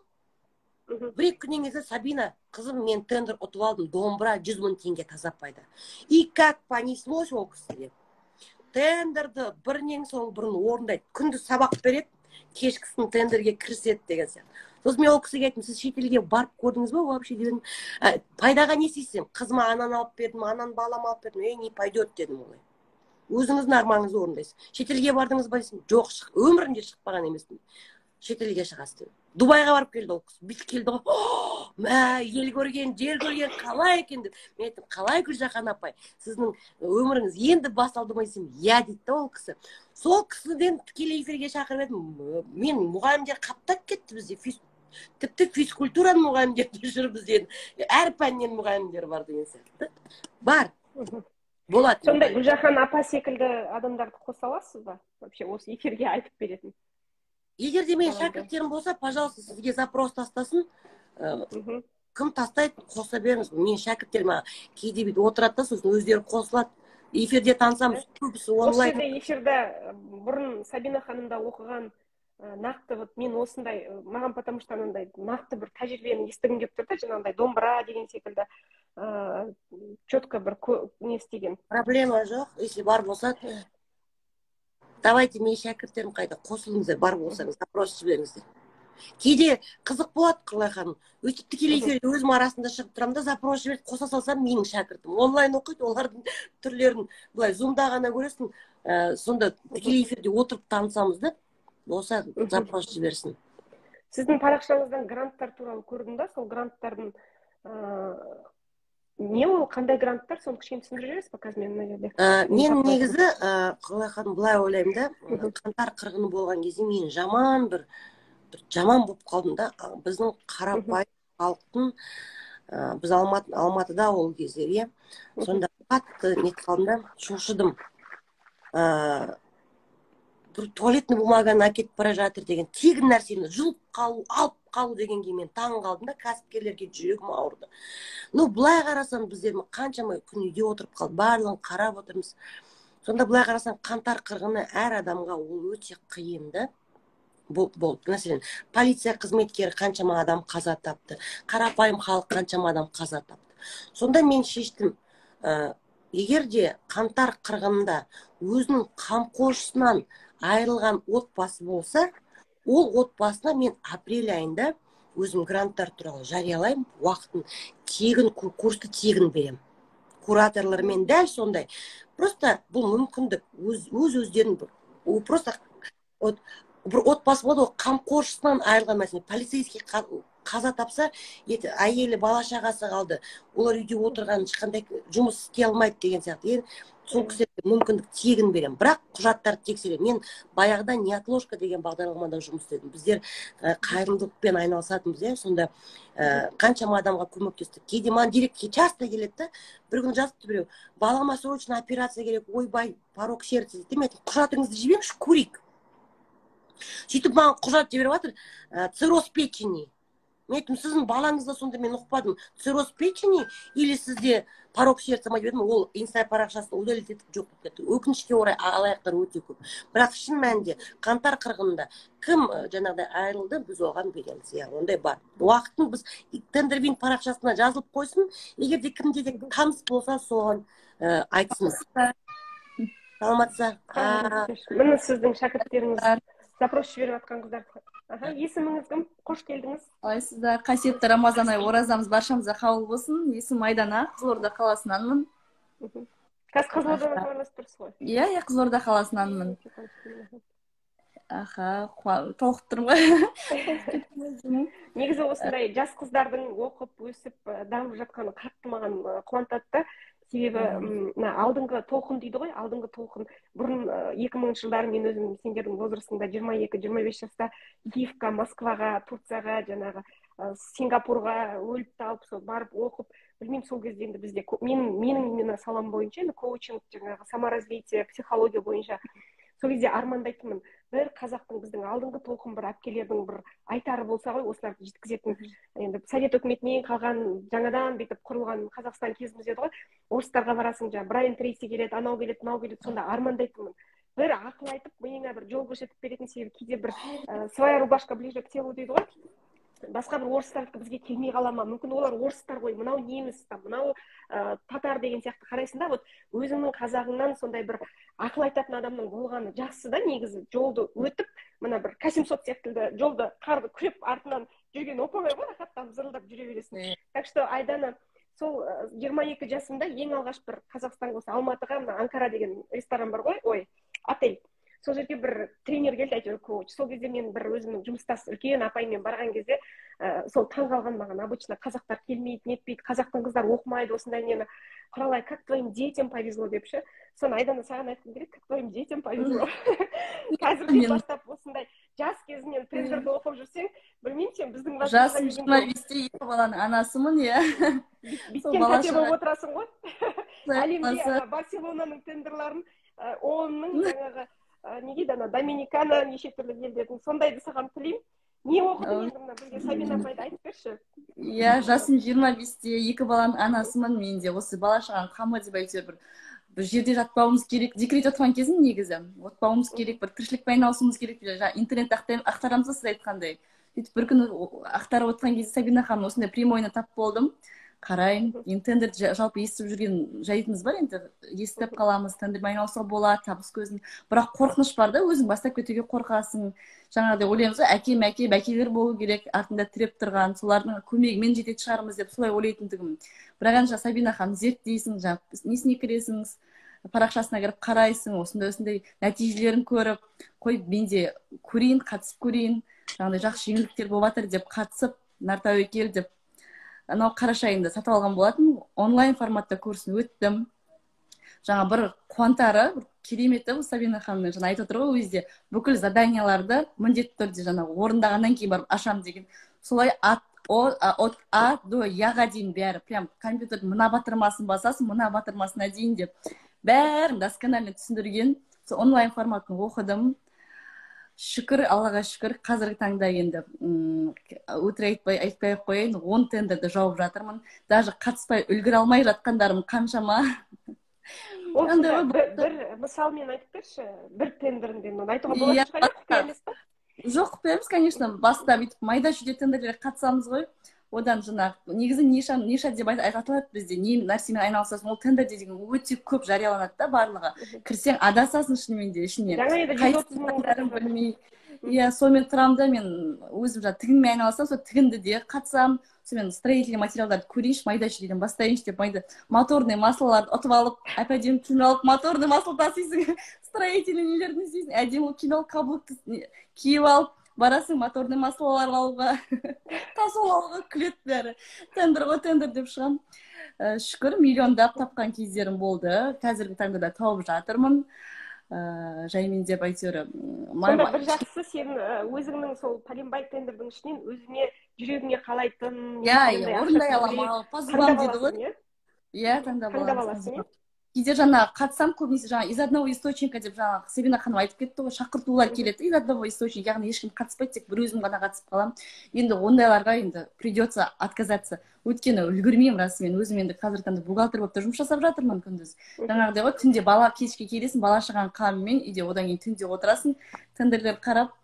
Бір екі күннен кейін: «Сабина қызым, мен тендер ұтып алдым, домбыра, 100 000 теңге таза пайда». И как понеслось! Ол кісіге тендерді бірінен соң бірін орындайды. Күндіз сабақ береді, кешкісін тендерге кіріседі деген сияқты. Сосын мен ол кісіге айттым: «Сіз шетелге барып көрдіңіз ба вообще?» — дедім. «Пайдаға не істейсің? Қызыма ананы алып бердім, ананы балама алып бердім». «Ей, не пойдет, — дедім, — олай. Өзіңіздің арманыңызды орындайсыз. Шетелге бардыңыз ба?» — десем, «Жоқ, өмірімде шықпаған емеспін». «Шетелге шығасыз», — дедім. Дубайға барып келді ол кісі. Бүйтіп келді ғой: «Мә, ел көрген, жер көрген, қалай екен?» — деп. Мен айттым: «Қалай, Гүлжахан апай, сіздің өміріңіз енді басталды ма?» — десем, «Иә», — дейді да ол кісі. Сол кісіден тікелей эфирге шақырып едім мен, мұғалімдер қаптап кетті бізде. Тіпті физкультураның мұғалімдері де жүр бізде, әр пәннен мұғалімдер бар деген сияқты бар болады. Сондай Гүлжахан апа секілді адамдарды қоса аласыз ба вообще осы эфирге, айтып беретін? Егер де менің шәкірттерім болса, пожалуйста, сізге запрос тастасын. Кім тастайды, қоса беріңіз. Менің шәкірттерім кейде бүйтіп отырады да, сосын өздері қосылады, эфирде танысамыз, көбісі онлайн. Осы жерде, эфирде бұрын Сабина ханымда оқыған, нақты вот мен осындай, маған, потому что анандай нақты бір тәжірибені естігім келіп тұр да, жаңағындай домбыра деген секілді, четко бір не істеген. Проблема жоқ, если бар болса, давайте. Менің шәкірттерім қайда? Қосылыңыздар, бар болсаңыз, запрос жіберіңіздер. Кейде қызық болады, Құралай ханым, өйтіп тікелей эфирде өзім арасында шығып тұрамын да, запрос жіберіп қоса салсам, менің шәкіртім онлайн оқиды. Олардың түрлерін былай зумда ғана көресің. Сонда тікелей эфирде отырып танысамыз да. Болса, запрос жіберсін. Сіздің парақшаңыздан гранттар туралы көрдім да, сол гранттардың не ол, қандай гранттар, соны кішкене түсіндіріп жібересіз ба? Қазір мен мына жерде Мен негізі, Құралай ханым, былай ойлаймын да. Қаңтар қырғыны болған кезде мен жаман бір жаман болып қалдым да. Біздің қарапайым халықтың, біз Алматыда ол кездері, иә, сонда қатты нетіп қалдым да, шошыдым. Бір туалетный бумаганы әкетіп бара жатыр деген, тегін нәрсені жұлып қалу, алып қалу дегенге мен таң қалдым да, кәсіпкерлерге жүрегім ауырды. Ну, былай қарасаң, біздер қаншама күн үйде отырып қалдық, барлығын қарап отырмыз. Сонда былай қарасаң, қаңтар қырғыны әр адамға ол өте қиын да болды. Мәселен, полиция қызметкері қаншама адам қаза тапты, қарапайым халық қаншама адам қаза тапты. Сонда мен шештім, егер де қаңтар қырғынында өзінің қамқоршысынан айырылған отбасы болса, ол отбасына мен апрель айында өзім гранттар туралы жариялаймын, уақытын тегін, курсты тегін беремін. Кураторлармен дәл сондай. Просто бұл мүмкіндік өз өздерін бір, просто вот бір отбасы болады ғой, қамқоршысынан айырылған, мәселен, полицейский қаза тапса, әйелі, бала шағасы қалды, олар үйде отырған, ешқандай жұмыс істей алмайды деген сияқты. Енді сол кісілерге мүмкіндік тегін беремін, бірақ құжаттарды тексеремін. Мен баяғыда «Неотложка» деген бағдарламада жұмыс істедім. Біздер қайырымдылықпен айналысатынбыз, иә. Сонда қаншама адамға көмектестік. Кейде маған директке часто келеді да. Бір күні жазыпты біреу: «Балама срочно операция керек, ойбай, порок сердца», — дейді. Мен айттым: «Құжатыңызды жіберіңізші, көрейік». Сөйтіп маған құжат жіберіп жатыр, цирроз печени. Мен айттым: «Сіздің балаңызда сонда, мен ұқпадым, цирроз печени или сізде порок сердца ма?» — деп едім, ол инста парақшасын удалить етіп, жоқ болып кетті. Өкінішке орай, алаяқтар өте көп. Бірақ шын мәнінде қаңтар қырғынында кім жаңағыдай айырылды, біз оған береміз, иә, ондай бар. Уақытын біз Тендервин парақшасына жазылып қойсын, егер де кімде де таныс болса, соған айтсын. Саламатсыз? Міне, сіздің шәкірттеріңіз, запрос жіберіп жатқан қыздар. Аха, есіміңіз кім? Қош келдіңіз. Қалайсыздар? Қасиетті Рамазан айы оразамыз баршамызға қабыл болсын. Есімім Айдана, Қызылорда қаласынанмын. Қазір Қызылордадан хабарласып тұрсыз ғой? Иә, Қызылорда қаласынанмын. Аха, толқып тұрмын ғой. Негізі осындай жас қыздардың оқып, өсіп, дамып жатқаны қатты маған қуантады да. Себебі мына алдыңғы толқын дейді ғой, алдыңғы толқын. Бұрын, 2000-жылдары, мен өзім сендердің возрастыңда, 22-25 жаста Киевқа, Москваға, Турцияға, жаңағы Сингапурға өліп талып сол барып оқып, білмеймін, сол кезде енді бізде менің именно салам бойынша, енді коучинг, жаңағы саморазвитие, психология бойынша, сол кезде армандайтынмын: бір қазақтың, біздің алдыңғы толқын бір әпкелердің бір айтары болса ғой, осыларды жеткізетін. Енді совет өкіметінен қалған, жаңадан бүйтіп құрылған Қазақстан кезіміз еді ғой. Орыстарға барасың, жаңағы Брайан Трейси келеді, анау келеді, мынау келеді. Сонда армандайтынмын бір ақыл айтып, миыңа бір жол көрсетіп беретін. Себебі кейде бір своя рубашка ближе к телу дейді ғой, басқа бір орыстардікі бізге келмей қала ма мүмкін, олар орыстар ғой, мынау неміс там, мынау татар деген сияқты қарайсың да. Вот өзіңнің қазағыңнан сондай бір ақыл айтатын адамның болғаны жақсы да негізі. Жолды өтіп, мына бір К-700 секілді жолды, қарды күреп, артынан жүрген оп оңай ғой, рахаттанып зырылдап жүре бересің. Так что, Айдана, сол 22 жасымда ең алғаш бір Қазақстанға, осы Алматыға, мына Анкара деген ресторан бар ғой, ой, отель, сол жерге бір тренер келді, әйтеуір коуч. Сол кезде мен бір өзімнің жұмыстас үлкен апайыммен барған кезде, сол таң қалған маған. Обычно қазақтар келмейді, нетпейді, қазақтың қыздары оқымайды осындай нені. «Құралай, как твоим детям повезло», — деп ше. Соны, Айдана, саған айтқым келеді: как твоим детям повезло. Қазірден бастап осындай жас кезіңнен тендерді оқып жүрсең, білмеймін, сен біздің Жасым 25-те, екі баланың анасымын, иә. Биткен тәте болып отырасың ғой әлемде. Барселонаның тендерларын, ООН-ның, жаңағы не дейді, ана Доминикана, неше түрлі елдердің, сондайды саған тілеймін. Не оқыдың енді? Мына бізге Сабина апайды айтып берші. Иә, жасым 25-те, екі баланың анасымын. Мен де осы бала шағаның қамы деп, әйтеуір бір жерде жатпауымыз керек, декретте отырған кезім негізі, отпауымыз керек, бір тіршілікпен айналысуымыз керек. Жаңағы интернет ақтарамыз ғой, сіз айтқандай. Сөйтіп бір күні ақтарып отқан кезде Сабина ханым осындай прямойына тап болдым. Қараймын енді, тендерді жалпы естіп жүрген жайтымыз бар енді, естіп қаламыз, тендермен айналысуға болады, табыс көзін. Бірақ қорқыныш бар да, өзің бастап кетуге қорқасың. Жаңағыдай ойлаймыз ғой, әкем, әке, бәкелер болу керек артында тіреп тұрған, солардың көмегімен жететін шығармыз деп солай ойлайтын тұғым. Бірақ енді жаңа Сабина ханым, зерттейсің, жаңағы несіне кіресің, парақшасына кіріп қарайсың, осындай осындай нәтижелерін көріп, қой, мен де көрейін, қатысып көрейін, жаңағыдай жақсы жеңілдіктер болып жатыр деп қатысып, Нартәуекел деп анау қараша айында сатып алған болатын. Онлайн форматта курсын өттім. Жаңа бір қуантары, бір кереметі, бұл Сабина ханымның жаңа айтып отыр ғой, ол кезде бүкіл заданияларды міндетті түрде жаңағы орындағаннан кейін барып ашамын деген. Солай от от А до Я-ға дейін бәрі прям компьютердің мына батырмасын басасың, мына батырмасына дейін деп бәрін досконально түсіндірген. Сол онлайн форматын оқыдым. Шүкір, Аллаға шүкір, қазіргі таңда енді өтірік айтпай ақ қояйын, 10 тендерді жауып жатырмын. Даже қатыспай үлгере алмай жатқандарым қаншама. Ол бір мысалмен айтып берші, бір тендерінден, оны айтуға болатын шығар, құпия емес па? Жоқ, құпия емес, конечно. Баста бүйтіп майда шүйде тендерлерге қатысамыз ғой. Одан жаңағы негізі ниша, ниша деп айтылады бізде, не нәрсемен айналысасың, ол тендерде деген өте көп жарияланады да барлығы. Кірсең, адасасың шынымен де ішіне. Жаңа енді 130 мың. Білмей, иә, сонымен тұрамын да. Мен өзім жаңағы тігінмен айналысамын, сол тігінді де қатысамын. Сонымен строительный материалдарды көрейінші, майда шүйдеден бастайыншы деп, майда моторный маслоларды ұтып алып, әп әдемі киініп алып, моторный масло тасисың, строительный нелерді істейсің, әдемі болып киініп алып, каблукты киіп алып барасың моторный маслолар алуға, тосол алуға. Күледі бәрі, тендер ғой, тендер деп шығамын. Шүкір, миллиондап тапқан кездерім болды, қазіргі таңда да тауып жатырмын жаймен деп әйтеуір. Сонда бір жақсысы, сен өзіңнің сол пәленбай тендердің ішінен өзіңе, жүрегіңе қалайтын Иә, орындай аламын ау, по зубам дейді ғой, иә, таңдап аласың, иә. Кейде жаңағы қатысамын, көбінесе жаңағы из одного источника деп жаңағы Сабина ханым айтып кетті ғой, шақыртулар келеді из одного источника, яғни ешкім қатыспайды, тек бір өзім ғана қатысып қаламын. Енді ондайларға енді придется отказаться, өйткені үлгермеймін расымен. Өзім енді қазіргі таңда бухгалтер болып та жұмыс жасап жатырмын күндіз. Жаңағыдай ғой, түнде бала, кешке келесің, бала шағаның қамымен үйде, одан кейін түнде отырасың тендерлер қарап.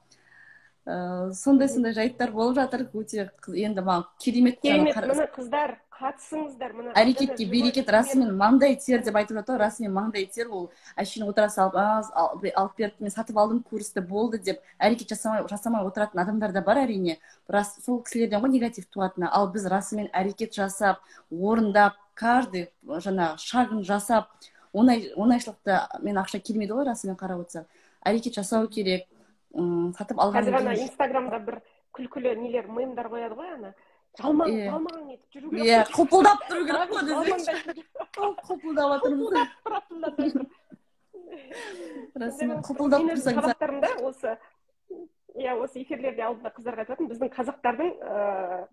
Сондай сондай жайттар болып жатыр. Өте енді маған керемет. Керемет, міне, қыздар, қатысыңыздар, мына. Әрекетке берекет. Расымен маңдай тер деп айтып жатыр ғой, расымен маңдай тер. Ол әшейін отыра салып, алып берді, мен сатып алдым курсты, болды деп әрекет жасамай отыратын адамдар да бар, әрине. Рас, сол кісілерден ғой негатив туатыны. Ал біз расымен әрекет жасап, орындап, каждый жаңағы шагын жасап, оңай, оңайшылықта мен ақша келмейді ғой. Расымен қарап отырсақ, әрекет жасау керек. Сатып алған. Қазір ана Инстаграмда бір күлкілі нелер, мемдар қояды ғой, ана жалмаң жалмаң етіп жүру керек. Иә, құлпылдап тұру керек қой десеңші, құлпылдап жатырмыз. Тұратындар. Расымен құлпылдап тұрсаң. Сабақтарымда осы, иә, осы эфирлерде алдында қыздарға айтатынмын: біздің қазақтардың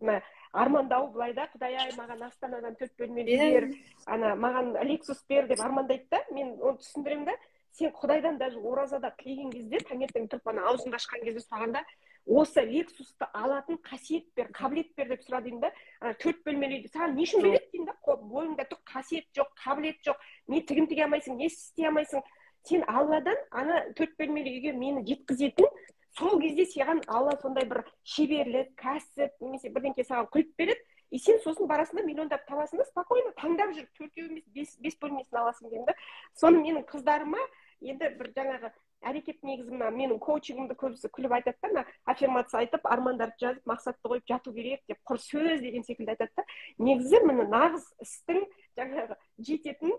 мына армандауы былай да, «Құдай ай, маған Астанадан төрт бөлмелі бер, ана маған Лексус бер» деп армандайды да. Мен оны түсіндіремін да: сен Құдайдан даже оразада тілеген кезде, таңертең тұрып, ана аузыңды ашқан кезде сұрағанда, «Осы Лексусты алатын қасиет бер, қабілет бер» деп сұра деймін да. Ана төрт бөлмелі үйді саған не үшін береді деймін да. Бойыңда түк қасиет жоқ, қабілет жоқ, не тігін тіге алмайсың, не істей алмайсың. Сен Алладан ана төрт бөлмелі үйге мені жеткізетін, сол кезде саған Алла сондай бір шеберлік, кәсіп немесе бірдеңке саған құйып береді. И сен сосын барасың да, миллиондап табасың да, спокойно таңдап жүріп төртеу емес, бес бөлмесін аласың деймін да. Соны менің қыздарыма енді бір жаңағы әрекет. Негізі мына менің коучингімді көбісі күліп айтады да, мына аффирмация айтып, армандарды жазып, мақсатты қойып жату керек деп, құр сөз деген секілді айтады да. Негізі міне, нағыз істің жаңағы жететін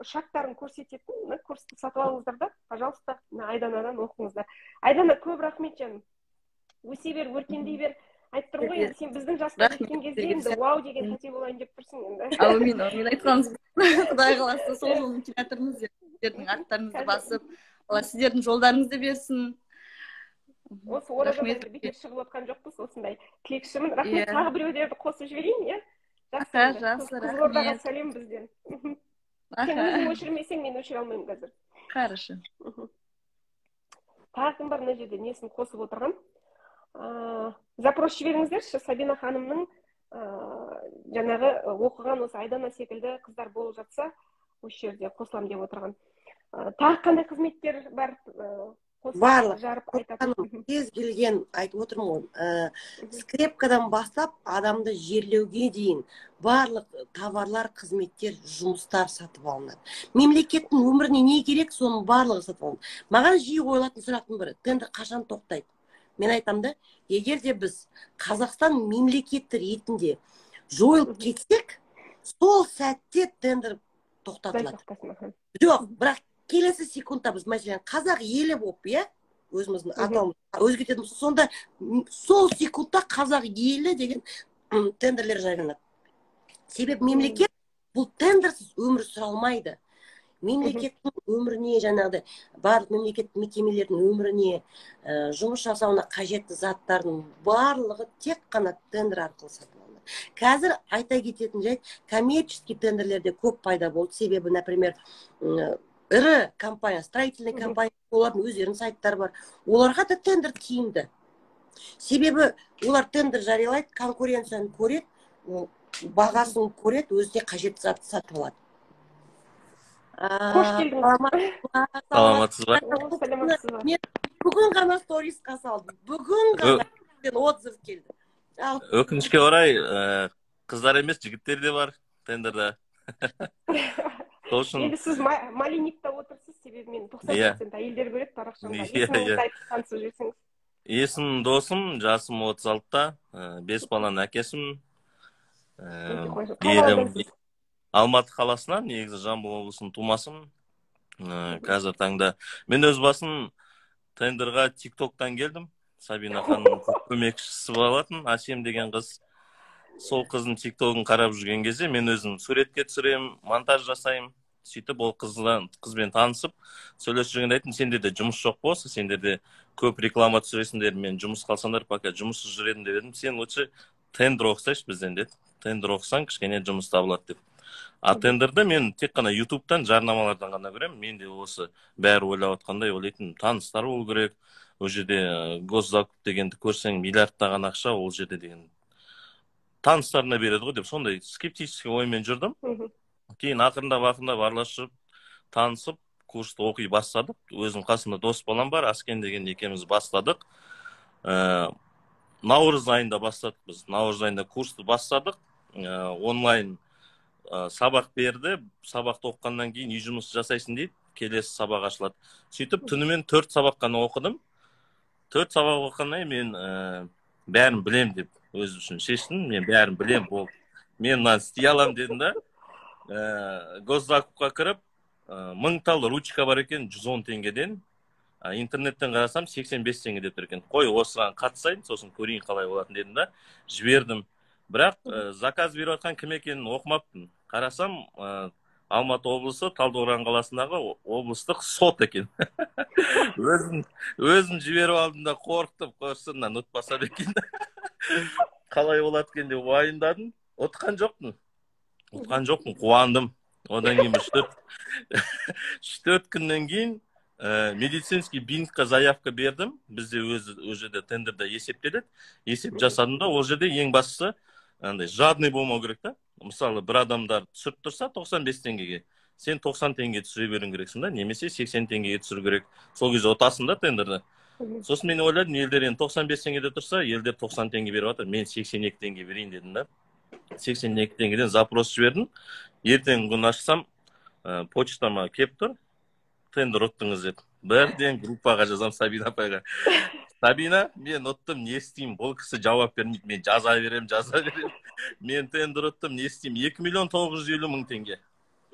шагтарын көрсететін мына курсты сатып алыңыздар да, пожалуйста, мына Айданадан оқыңыздар. Айдана, көп рахмет, жаным, өсе бер, өркендей бер. Айтып тұрмын ғой, енді сен біздің жасқа жеткен кезде енді вау деген тәте болайын деп тұрсың енді. Әумин, әумин, айтқаныңыз, Құдай қаласа, сол жолмен келе жатырмыз. Сіздердің аттарыңызды басып, Алла сіздердің жолдарыңызды берсін. Осы оразада енді бекер шығып отқан жоқпыз, осындай тілекшімін. Рахмет. Тағы біреулерді қосып жіберейін, иә? Жақсы, жақсы. Қызылордаға сәлем бізден. Сен өзің өшірмесең, мен өшіре алмаймын қазір. Хорошо. Тағы кім бар мына жерде несін қосып отырған? Запрос жіберіңіздерші. Сабина ханымның жаңағы оқыған осы Айдана секілді қыздар болып жатса, осы жерде қосыламын деп отырған. Тағы қандай қызметтер бар? Барлық жарып айтатын. Кез келген, айтып отырмын ғой, скрепкадан бастап адамды жерлеуге дейін барлық товарлар, қызметтер, жұмыстар сатып алынады. Мемлекеттің өміріне не керек, соның барлығы сатып алынады. Маған жиі қойылатын сұрақтың бірі: тендер қашан тоқтайды? Мен айтамын да, егер де біз Қазақстан мемлекеті ретінде жойылып кетсек, сол сәтте тендер тоқтатылады. Жоқ, бірақ келесі секундта біз, мәселен, қазақ елі болып, иә, өзіміздің атауымызды өзгертетін болсақ, сонда сол секундта қазақ елі деген тендерлер жарияланады. Себебі мемлекет бұл тендерсіз өмір сүре алмайды. Мемлекеттің өміріне, жаңағыдай барлық мемлекеттік мекемелердің өміріне, жұмыс жасауына қажетті заттардың барлығы тек қана тендер арқылы сатып алынады. Қазір айта кететін жайт, коммерческий тендерлер де көп пайда болды. Себебі, например, Ірі компания, строительный компания, олардың өздерінің сайттары бар, оларға да тендер тиімді, себебі олар тендер жариялайды, конкуренцияны көреді, бағасын көреді, өзіне қажетті затты сатып алады. Қош келдіңіз. Саламатсыз ба? Саламатсыз ба? Мен бүгін ғана сторисқа салдым, бүгін ғана отзыв келді. Өкінішке орай, қыздар емес, жігіттер де бар тендерде, сол үшін. Енді сіз малиникта отырсыз, себебі мен 90% әйелдер көреді парақшамда. Есіміңізді айтып, танысып жіберсеңіз. Есімім Досым, жасым 36-та, бес баланың әкесімін. Алматы қаласынан, негізі Жамбыл облысының тумасымын. Қазір таңда мен өз басым тендерға Тиктоктан келдім. Сабина ханымның көмекшісі болатын Әсем деген қыз, сол қыздың Тиктогын қарап жүрген кезде мен өзім суретке түсіремін, монтаж жасаймын. Сөйтіп ол қызбен танысып, сөйлесіп жүргенде айттым: «Сендерде жұмыс жоқ болса, сендерде көп реклама түсіресіңдер, мен жұмыс қалсаңдар, пока жұмыссыз жүр едім», – деп едім. «Сен лучше тендер оқысайшы бізден», – деді. «Тендер оқысаң, кішкене жұмыс табылады», – деп. А тендерді мен тек қана Ютубтан, жарнамалардан ғана көремін. Мен де осы бәрі ойлап отқандай ойлайтынмын: таныстар болу керек ол жерде, госзакуп дегенді көрсең, миллиардтаған ақша ол жерде деген, таныстарына береді ғой деп, сондай скептический оймен жүрдім. Кейін ақырындап, ақырындап араласып, танысып, курсты оқи бастадық. Өзім қасымда дос балам бар, Аскен деген, екеуміз бастадық. Наурыз айында бастадық біз, наурыз айында курсты бастадық. Онлайн сабақ берді. Сабақты оқығаннан кейін үй жұмысы жасайсың дейді, келесі сабақ ашылады. Сөйтіп түнімен төрт сабақ қана оқыдым. Төрт сабақ оқығаннан кейін мен бәрін білем деп өзім үшін шештім. Мен бәрін білем, болды, мен мынаны істей аламын дедім да, госзакупқа кіріп, 1000 тал ручка бар екен 110 теңгеден, интернеттен қарасам, 85 теңге деп тұр екен. Қой, осыған қатысайын, сосын көрейін қалай болатынын дедім да, жібердім. Бірақ заказ беріп жатқан кім екенін оқымаппын. Қарасам, Алматы облысы, Талдықорған қаласындағы облыстық сот екен. Өзім жіберіп алдым да, қорықтым, құрсын, мынаны ұтпасам екен, қалай болады екен деп уайымдадым. Ұтқан жоқпын, ұтқан жоқпын, қуандым. Одан кейін 3-4 күннен кейін медицинский бинтқа заявка бердім. Бізде өзі ол жерде тендерде есептеледі. Есеп жасадым да, ол жерде ең бастысы андай жадный болмау керек та. Мысалы, бір адамдар түсіріп тұрса 95 теңгеге, сен 90 теңге түсіре беруің керексің да, немесе 80 теңгеге түсіру керек. Сол кезде ұтасың да тендерді. Сосын мен ойладым: елдер енді 95 теңгеде тұрса, елдер 90 теңге беріп жатыр, мен 82 теңге берейін дедім да, 82 теңгеден запрос жібердім. Ертеңгі күні ашсам, почтама келіп тұр: «Тендер ұттыңыз», – деп. Бірден группаға жазамын, Сабина апайға: «Сабина, мен ұттым, не істеймін?» Бұл кісі жауап бермейді, мен жаза беремін, жаза беремін: «Мен тендер ұттым, не істеймін?» 2 950 000 теңге,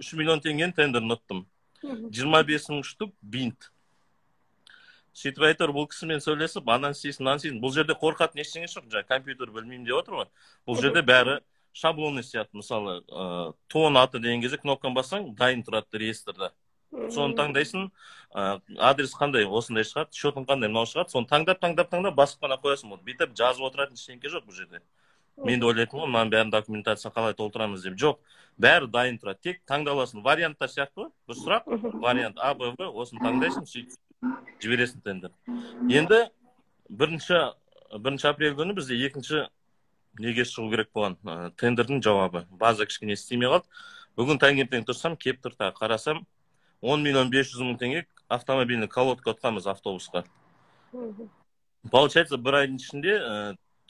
3 миллион теңгенің тендерін ұттым, 25 000 штук бинт. Сөйтіп, әйтеуір бұл кісімен сөйлесіп, ананы істейсің, мынаны істейсің. Бұл жерде қорқатын ештеңе жоқ, жаңағы компьютер білмеймін деп отыр ғой. Бұл жерде бәрі шаблонный сияқты. Мысалы, тон аты деген кезде кнопканы бассаң, дайын тұрады реестрда, соны таңдайсың. Адрес қандай, осындай шығады, счетың қандай, мынау шығады. Соны таңдап, таңдап, таңдап, басып қана қоясың, болды. Бүйтіп жазып отыратын ештеңке жоқ бұл жерде. Мен де ойлайтынмын ғой, мынаның бәрін документация қалай толтырамыз деп. Жоқ, бәрі дайын тұрады, тек таңдаласың. Варианттар сияқты ғой, бір сұрақ, вариант А, Б, В, осыны таңдайсың, сөйтіп жібересің тендер. Енді 1 апрель күні бізде екінші неге шығу керек болған, тендердің жауабы. База кішкене істемей қалды. Бүгін таңертең тұрсам, келіп тұр тағы. Қарасам, 10 500 000 теңге автомобильный колодка ұтқанбыз автобусқа. Получается, бір айдың ішінде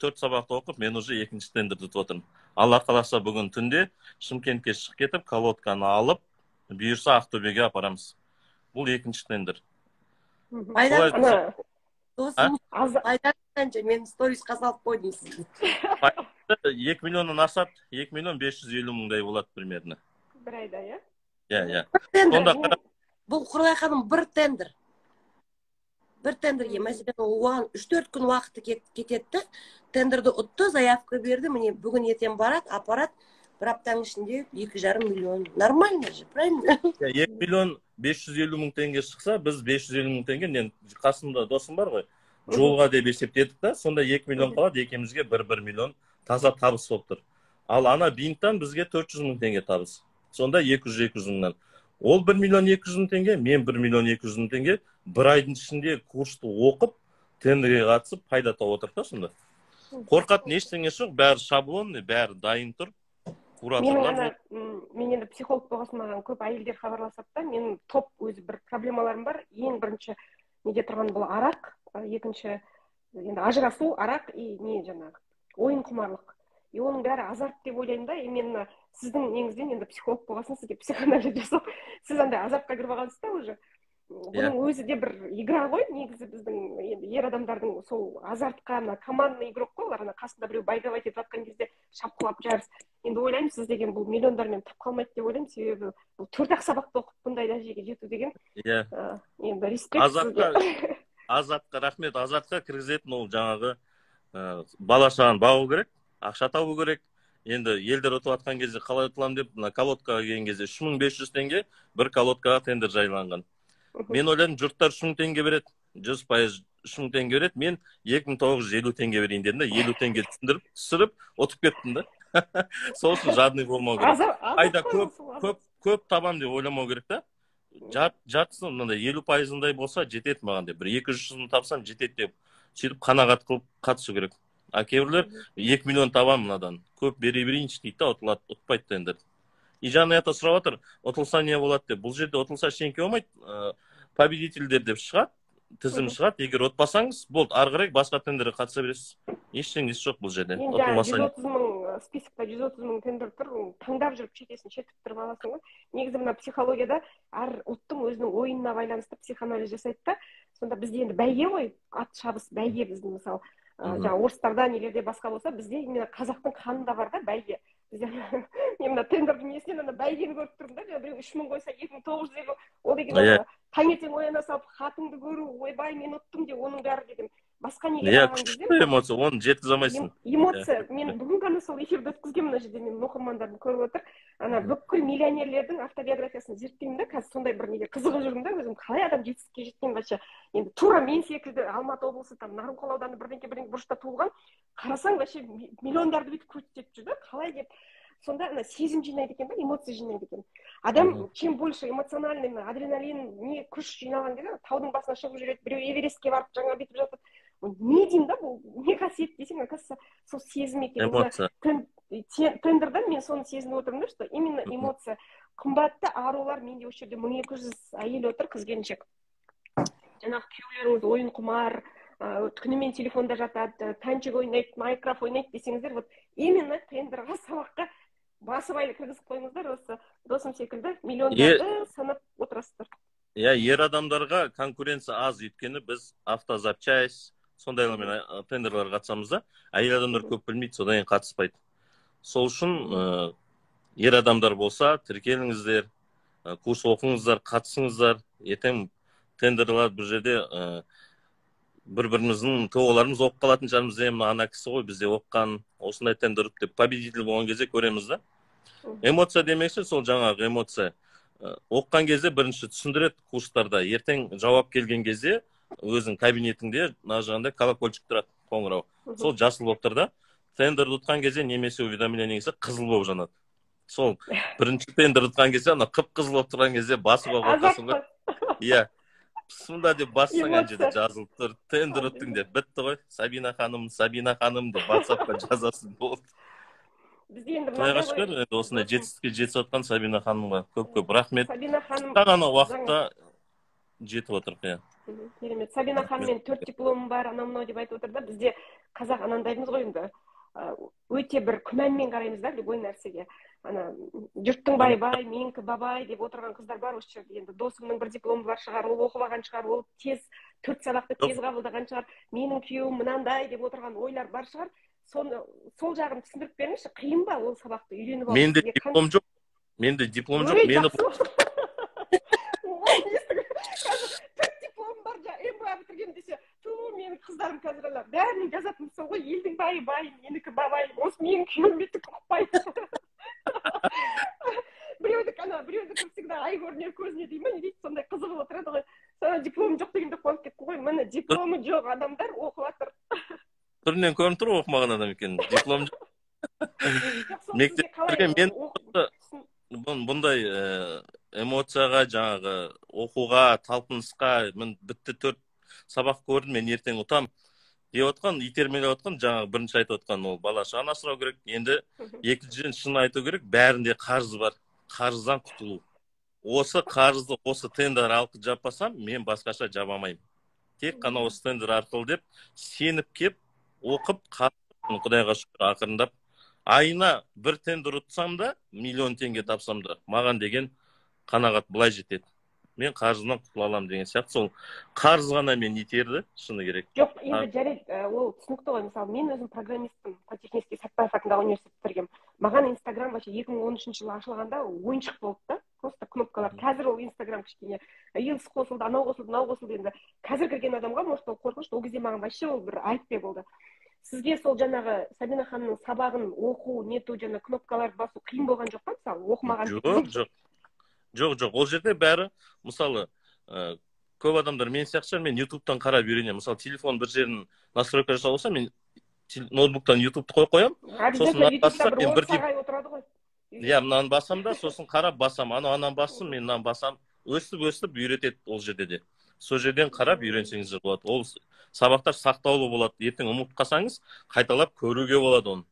төрт сабақты оқып, мен уже екінші тендерді ұтып отырмын. Алла қаласа, бүгін түнде Шымкентке шығып кетіп, колодканы алып, бұйырса, Ақтөбеге апарамыз. Бұл екінші тендер. Пайда, досым, пайда қанша? Мен сторисқа салып қойдым сізді. 2 миллионнан асады, 2 550 000-дай болады примерно. Бір айда, иә? Иә. Сонда Бұл, Құралай ханым, бір тендер, бір тендерге, мәселен, оған 3-4 күн уақыты кетеді да. Тендерді ұтты, заявка берді, міне, бүгін ертең барады, апарады, бір аптаның ішінде 2,5 миллион. Нормально же, правильно? 2 550 000 теңге шықса, біз 550 000 теңге, мен қасымда досым бар ғой, жолға деп есептедік та, сонда 2 миллион қалады екеумізге, 1 миллион таза табыс болып тұр. Ал ана бинттан бізге 400 000 теңге табыс, сонда 200-200 мыңнан. Ол 1 миллион 200 мың теңге, мен 1 миллион 200 мың теңге бір айдың ішінде курсты оқып, тендерге қатысып, пайда тауып отыр да сонда. Қорқатын ештеңесі жоқ, бәрі шаблонный, бәрі дайын тұр. Кураторлар. Мен енді психолог болған соң маған көп әйелдер хабарласады да, менің топ өзі бір проблемаларым бар. Ең бірінші неде тұрған бұл арақ, екінші енді ажырасу, арақ и не жаңағы ойын құмарлық. И оның бәрі азарт деп ойлаймын да. И мен мына сіздің неңізден енді психолог болған соң сізге психоанализ жасап, сіз андай азартқа кіріп алғансыз да уже. Бұның өзі де бір игра ғой негізі, біздің енді ер адамдардың сол азартқа, мына командный игрок қой олар, ана қасында біреу байговать етіп жатқан кезде шапқылап жарыс. Енді ойлаймын, сіз деген бұл миллиондармен тұрып қалмайды деп ойлаймын, себебі бұл 4-ақ сабақты оқып бұндай дәрежеге жету деген иә, енді респект сізге. Азартқа рахмет. Азартқа кіргізетін ол жаңағы бала шағаны бағу керек, ақша табу керек. Енді елдер ұтып жатқан кезде қалай ұтыламын деп, мына колодкаға келген кезде 3500 теңге бір колодкаға тендер жайланған. Мен ойладым, жұрттар 3000 теңге береді, 100% 3000 теңге береді, мен 2950 теңге берейін дедім да, 50 теңге түсіріп, ұтып кеттім да. Сол үшін жадный болмау керек. Айда көп табам деп ойламау керек та. Жартысы мынандай 50%-ындай болса жетеді маған деп, бір 200 мың тапсам жетеді деп, сөйтіп қанағат қылып қатысу керек. А кейбіреулер 2 миллион табам мынадан, көп бере берейінші дейді да, ұтылады, ұтпайды тендер. И жаңа ата сұрап жатыр, ұтылса не болады деп. Бұл жерде ұтылса ештеңе болмайды, победительдер деп шығады, тізім шығады. Егер ұтпасаңыз, болды, ары қарай басқа тендерге қатыса бересіз. Ештеңесі жоқ бұл жерде. Ұтылмаса 130 мың списокта 130 мың тендер тұр, таңдап жүріп шетесін шертіп тұрып аласың ғой. Негізі мына психологияда әр ұлттың өзінің ойынына байланысты психоанализ жасайды да. Сонда бізде енді бәйге ғой, ат шабыс бәйге біздің мысалы. Жаңа орыстарда нелерде басқа болса, бізде именно қазақтың қанында бар да бәйге. Бізде мен мына тендердің несінен ана бәйгені көріп тұрмын да, біреу 3000 қойса 2950, ол деген таңертең ояна салып хатыңды көру, ойбай мен ұттым деп, оның бәрі деген басқа неге барған кезде күшті эмоция, оны жеткізе алмайсың. Эмоция. Мен бүгін ғана сол эфирді өткізгенмін, мына жерде мен оқырмандарым көріп отыр. Ана бүкіл миллионерлердің автобиографиясын зерттеймін да, қазір сондай бір неге қызығып жүрмін да өзім, қалай адам жетістікке жеткен вообще. Енді тура мен секілді Алматы облысы там Нарынқол ауданы бірдеңке бірдеңке бұрышта туылған, қарасаң вообще миллиондарды бүйтіп крутить етіп жүр да, қалай деп. Сонда ана сезім жинайды екен да, эмоция жинайды екен. Адам чем больше эмоциональный адреналин, не күш жиналған кезде таудың басына шығып жүреді, біреу Эверестке барып жаңа бүйтіп жатады. Не деймін да, бұл не қасиет десең, оказывается, сол сезім екен. Эмоция. Тендерден мен соны сезініп отырмын да, что именно эмоция. Қымбатты арулар, менде осы жерде 1200 әйел отыр, қыз келіншек. Жаңағы күйеулеріңіз ойын құмар, түнімен телефонда жатады, танчик ойнайды, Майнкрафт ойнайды десеңіздер, вот именно тендерға, сабаққа басып айлы кіргізіп қойыңыздар, осы досым секілді миллиондарды санап отырасыздар. Иә, ер адамдарға конкуренция аз, өйткені біз автозапчасть сондайлармен тендерлерге қатысамыз да, әйел адамдар көп білмейді, содан кейін қатыспайды. Сол үшін ер адамдар болса, тіркеліңіздер, курс оқыңыздар, қатысыңыздар. Ертең тендерлер бұл жерде бір-біріміздің тоғаларымыз оқып қалатын шығармыз, мына ана кісі ғой бізде оқыған, осындай тендер деп победитель болған кезде көреміз да. Эмоция демекші, сол жаңағы эмоция. Оқыған кезде бірінші түсіндіреді курстарда, ертең жауап келген кезде өзің кабинетіңде мына жағында колокольчик тұрады, қоңырау. Сол жасыл болып тұр да. Тендерді ұтқан кезде немесе уведомление келсе қызыл болып жанады. Сол бірінші тендер ұтқан кезде ана қып-қызыл болып тұрған кезде басып алып отырасың ғой. Иә. Пысымда деп бассаң ана жерде жазылып тұр. Тендер ұттың деп бітті ғой. Сабина ханым, Сабина ханым деп WhatsApp-қа жазасың, болды. Бізде енді құдайға шүкір, енді осындай жетістікке жетіп жатқан Сабина ханымға көп-көп рахмет. Сабина ханым ғана уақытта жетіп отырық, иә. Керемет. Сабина ханыммен 4 дипломым бар, анау мынау деп айтып отыр да. Бізде қазақ анандаймыз ғой енді. Өте бір күмәнмен қараймыз да любой нәрсеге. Ана жұрттың бай бай, менікі бабай деп отырған қыздар бар осы жерде. Енді досымның бір дипломы бар шығар, ол оқып алған шығар, ол тез 4 сабақты тез қабылдаған шығар, менің күйеуім мынандай деп отырған ойлар бар шығар. Соны сол жағын түсіндіріп беріңізші, қиын ба ол сабақты үйреніп алу? Менде диплом жоқ. Менде диплом жоқ. Мені төрт диплом бар, МБА бітірген десе, ту менің қыздарым қазір ана бәрінің жазатын сол ғой, елдің байы бай, менікі бабай, осы менің күйеуім бүйтіп ұқпайды. Біреудікі ана, біреудікі всегда ай көрінер көзіне дей ма, не дейді, сондай қызығып отырады ғой. Соны диплом жоқ дегенде қуанып кеттім ғой. Міне дипломы жоқ адамдар оқып жатыр. Түрінен көрініп тұр оқымаған адам екен. Диплом жоқ. Мектеп бітірген мен бұндай Эмоцияға, жаңағы оқуға, талпынысқа, мен бітті, 4 сабақ көрдім, мен ертең ұтам деп отқан, итермелеп отқан, жаңағы бірінші айтып отқан ол бала шағаны асырау керек. Енді екіншіден, шын айту керек, бәрінде қарыз бар, қарыздан құтылу. Осы қарызды осы тендер арқылы жаппасам, мен басқаша жаба алмаймын, тек қана осы тендер арқылы деп сеніп кеп оқып, құдайға шүкір, ақырындап айына бір тендер ұтсам да, миллион теңге тапсам да, маған деген қанағат былай жетеді, мен қарызымнан құтыла аламын деген сияқты. Сол қарыз ғана мені итерді, шыны керек. Жоқ, енді жарайды, ол түсінікті ғой. Мысалы, мен өзім программистпін, политехнический, Сәтбаев атындағы университет бітіргенмін. Маған Инстаграм вообще 2013 жылы ашылғанда ойыншық болды да, просто кнопкалар. Қазір ол Инстаграм кішкене рилс қосылды, анау қосылды, мынау қосылды. Енді қазір кірген адамға, может, ол қорқынышты, ол кезде маған вообще ол бір әліппе болды. Сізге сол жаңағы Сабина ханымның сабағын оқу, нету, жаңа кнопкаларды басу қиын болған жоқ па, мысалы, оқымаған? Жоқ, ол жерде бәрі, мысалы, көп адамдар мен сияқты шығар, мен Ютубтан қарап үйренемін. Мысалы, телефон бір жерін настройка жасап болса, мен ноутбуктан Ютубты қойып қоямын. Сосын мен бір отырады ғой. Иә, мынаны басамын да, сосын қарап басамын, анау ананы бассын, мен мынаны басамын. Өстіп өстіп үйретеді ол жерде де. Сол жерден қарап үйренсеңіздер болады. Ол сабақтар сақтаулы болады, ертең ұмытып қалсаңыз, қайталап көруге болады оны.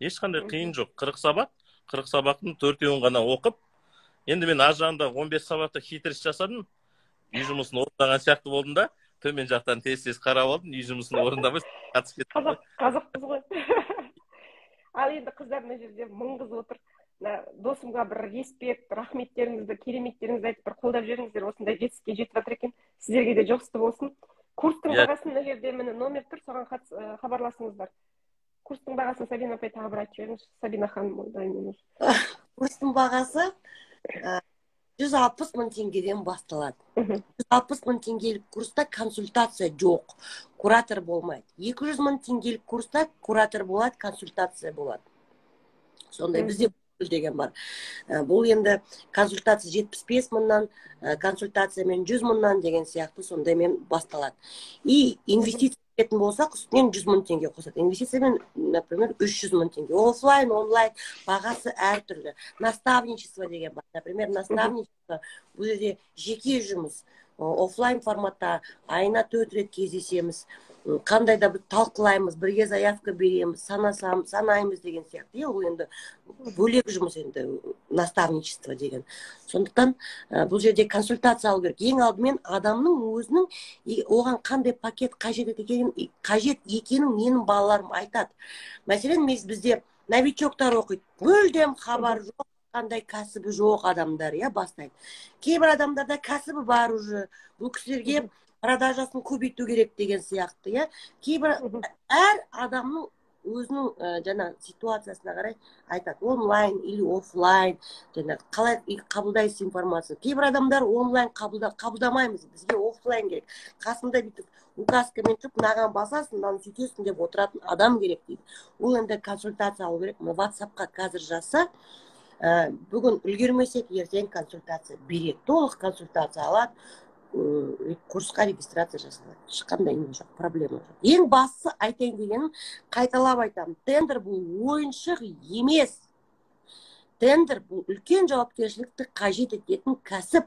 Ешқандай қиын жоқ. 40 сабақ, 40 сабақтың төртеуін ғана оқып. Енді мен ар жағында 15 сабақта хитрость жасадым, үй жұмысын орындаған сияқты болдым да, төмен жақтан тез тез қарап алдым, үй жұмысын орындамай қатысып кеттім. Қазақ, қазақпыз ғой. Ал енді, қыздар, мына жерде мың қыз отыр. Мына досымға бір респект, рахметтеріңізді, кереметтеріңізді айтып, бір қолдап жіберіңіздер. Осындай жетістікке жетіп жатыр екен, сіздерге де жұғысты болсын. Курстың бағасын, мына жерде, міне, номер тұр, соған хабарласыңыздар. Курстың бағасын, Сабина апай, тағы бір айтып жіберіңізші, Сабина ханым. Ойбай. Курстың бағасы 160 000 теңгеден басталады. 160 000 теңгелік курста консультация жоқ, куратор болмайды. 200 000 теңгелік курста куратор болады, консультация болады. Сондай бізде деген бар. Бұл енді консультация 75 мыңнан, консультациямен 100 мыңнан деген сияқты, сондаймен басталады. И инвестиция ететін болсақ, үстінен 100 000 теңге қосады инвестициямен, например, 300 000 теңге. Офлайн, онлайн бағасы әртүрлі. Наставничество деген бар, например. Наставничество бұл жерде жеке жұмыс, офлайн форматта, айына төрт рет кездесеміз, қандай да бір талқылаймыз, бірге заявка береміз, санасам, санаймыз деген сияқты, иә. Ол енді бөлек жұмыс енді, наставничество деген. Сондықтан бұл жерде консультация алу керек. Ең алдымен адамның өзінің оған қандай пакет қажет екенін менің балаларым айтады. Мәселен, бізде новичоктар оқиды, мүлдем хабар жоқ, қандай кәсібі жоқ адамдар, иә, бастайды. Кейбір адамдарда кәсібі бар уже, бұл кісілерге продажасын көбейту керек деген сияқты, иә. Кейбір, әр адамның өзінің жаңа ситуациясына қарай айтады, онлайн или офлайн, жаңа қалай қабылдайсыз информацияны. Кейбір адамдар онлайн қабылдамаймыз, бізге офлайн керек, қасында бүйтіп указкамен тұрып, мынаған басасың, мынаны сөйтесің деп отыратын адам керек дейді. Ол енді консультация алу керек. Мына Ватсапқа қазір жазса, бүгін үлгермесек, ертең консультация береді, толық консультация алады, курсқа регистрация жасалады, ешқандай не жоқ, проблема жоқ. Ең бастысы, айтайын дегенім, қайталап айтамын: тендер бұл ойыншық емес, тендер бұл үлкен жауапкершілікті қажет ететін кәсіп.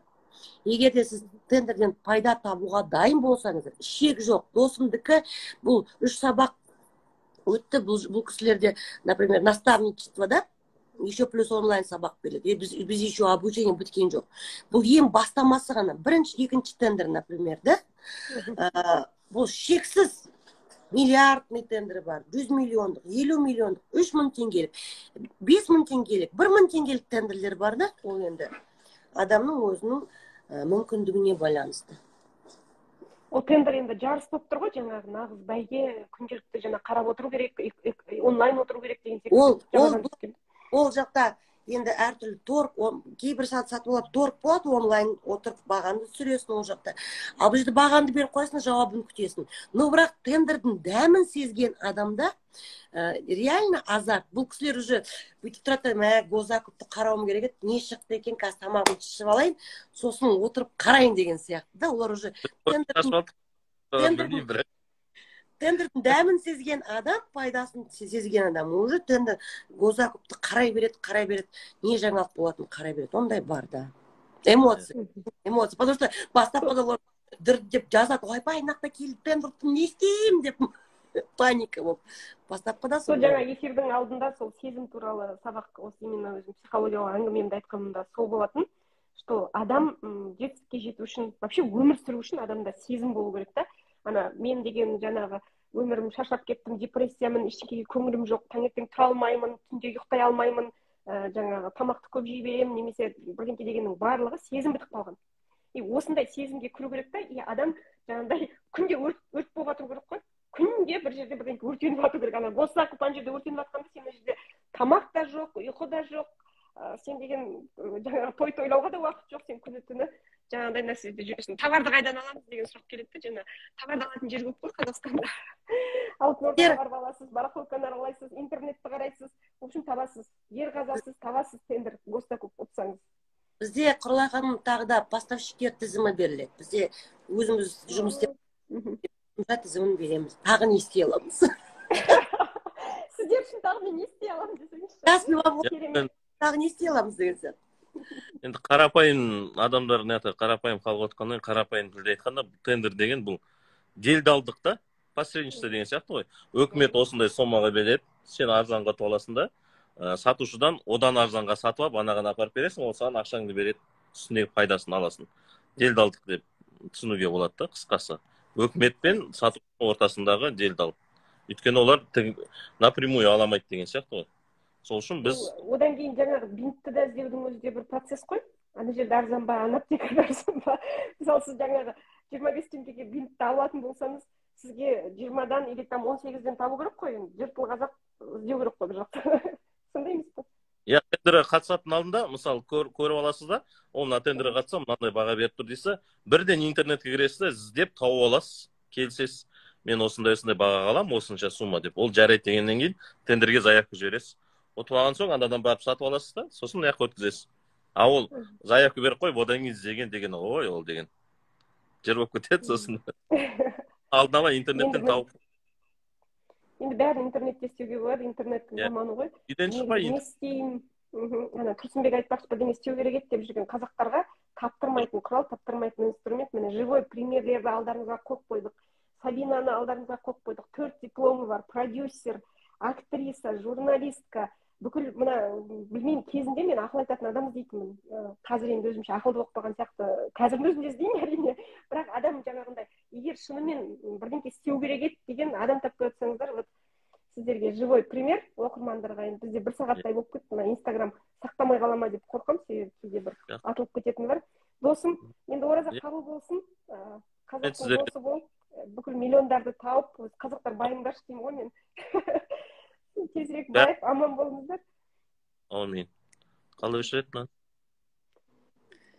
Егер де сіз тендерден пайда табуға дайын болсаңыз, шек жоқ. Досымдікі бұл үш сабақ өтті. Бұл кісілерде, например, наставничество да, еще плюс онлайн сабақ береді. Біз еще обучение біткен жоқ, бұл ең бастамасы ғана, бірінші, екінші тендер, например, да. Бұл шексіз, миллиардный тендер бар, 100 миллиондық, 50 миллиондық, 3000 теңгелік, 5000 теңгелік, 1000 теңгелік тендерлер бар да. Ол енді адамның өзінің мүмкіндігіне байланысты. Ол тендер енді жарыс болып тұр ғой, жаңағы нағыз бәйге. Күнделікті жаңа қарап отыру керек, онлайн отыру керек деген секілді. Ол жақта енді әртүрлі торг, кейбір сатып алады, торг болады, онлайн отырып бағанды түсіресің ол жақта. Ал бұл жерде бағанды беріп қоясың, жауабын күтесің. Но бірақ тендердің дәмін сезген адамда реально азарт. Бұл кісілер уже бүйтіп тұрады: «Мә, госзакупты қарауым керек еді, не шықты екен, қазір тамағымды ішіп алайын, сосын отырып қарайын» деген сияқты да. Олар уже тендердің дәмін сезген адам, пайдасын сезген адам уже тендер, госзакупты қарай береді, қарай береді, не жаңалық болатынын қарай береді. Ондай бар да. Эмоция, эмоция, потому что бастапқыда олар дір деп жазады: «Ойбай, мына жақта келді тендер, не істеймін?» — деп, паника болып бастапқыда. Сол жаңа эфирдің алдында сол сезім туралы сабақ, осы именно өзім психологиялық әңгімемді айтқанымда сол болатын, что адам жетістікке жету үшін, вообще өмір сүру үшін адамда сезім болу керек та. Ана мен деген жаңағы өмірім, шаршап кеттім, депрессиямын, ештеңеге көңілім жоқ, таңертең тұра алмаймын, түнде ұйықтай алмаймын, жаңағы тамақты көп жей беремін немесе бірдеңке дегеннің барлығы сезім бітіп қалған. И осындай сезімге кіру керек та. И адам жаңағыдай күнде өрт, өрт болып жатыру керек қой, күнде бір жерде бірдеңке өртеніп жату керек. Ана госзакуп ана жерде өртеніп жатқанда, сен мына жерде тамақ та жоқ, ұйқы да жоқ, сен деген жаңағы той тойлауға да уақыт жоқ, сен күні түні жаңағыдай нәрседе жүресің. Товарды қайдан аламыз деген сұрақ келеді да. Жаңа товарды алатын жер көп қой Қазақстанда: Алтын Ордаға барып аласыз, барахолканы аралайсыз, интернетті қарайсыз, в общем, табасыз, жер қазасыз, табасыз тендер, госзакуп ұтсаңыз. Бізде, Құралай ханым, тағы да поставщиктер тізімі беріледі. Бізде өзіміз жұмыс істеп, тізімін береміз. Тағы не істей аламыз? Сіздер үшін тағы мен не істей аламын десеңізші. Каспи вам, тағы не істей аламыз деген сияқты. Енді қарапайым адамдар не, қарапайым халық отқаннан кейін, қарапайым тілде айтқанда, тендер деген бұл делдалдық та, посредничество деген сияқты ғой. Өкімет осындай сомаға береді, сен арзанға ұтып аласың да, сатушыдан одан арзанға сатып алып, анаған апарып бересің, ол саған ақшаңды береді, үстіндегі пайдасын аласың. Делдалдық деп түсінуге болады да. Қысқасы, өкімет пен сатушының ортасындағы делдал, өйткені олар напрямую ала алмайды деген сияқты ғой. Сол үшін біз Одан кейін жаңағы бинтті да іздеудің өзі де бір процесс қой. Ана жерде арзан ба, ана аптекада арзан ба? Мысалы, сіз жаңағы 25 теңгеге бинтті алатын болсаңыз, сізге 20-дан или там 18-ден табу керек қой. Енді жыртыл қазақ іздеу керек қой бір жақта, сондай емес па? Иә, тендерге қатысатын алдында, мысалы, көріп аласыз да, ол мына тендерге қатыссам, мынандай баға беріп тұр дейсіз. Бірден интернетке кіресіз да, іздеп тауып аласыз, келісесіз: «Мен осындай осындай бағаға аламын, осынша сумма», — деп. Ол жарайды дегеннен кейін тендерге заявка жібересіз. Ұтып алған соң анадан барып сатып аласыз да, сосын мына жаққа өткізесіз. А ол заявка беріп қойып, одан кейін іздеген деген, ой, ол деген жер болып кетеді. Сосын алдын ала интернеттен тауып. Енді бәрін интернетте істеуге болады, интернеттің заманы ғой. Үйден шықпай. Не істеймін, ана Тұрсынбек айтпақшы, бірдеңе істеу керек еді деп жүрген қазақтарға таптырмайтын құрал, таптырмайтын инструмент. Міне, живой примерлерді алдарыңызға қойып қойдық, Сабинаны алдарыңызға қойып қойдық. Төрт дипломы бар, продюсер, актриса, журналистка, бүкіл мына, білмеймін, кезінде мен ақыл айтатын адам іздейтінмін. Қазір енді өзімше ақылды болып қалған сияқты, қазірдің өзінде іздеймін, әрине. Бірақ адам жаңағындай, егер шынымен бірдеңке істеу керек еді деген адам таппай отырсаңыздар, вот сіздерге живой пример. Оқырмандарға, енді бізде бір сағаттай болып кетті, мына Инстаграм сақтамай қала ма деп қорқамын, себебі кейде бір атылып кететіні бар. Досым, енді ораза қабыл болсын, қазақтың досы болып, бүкіл миллиондарды тауып, қазақтар байыңдаршы деймін ғой мен, тезірек байып, аман болыңыздар. Әумин. Қалай өшіреді мынаны?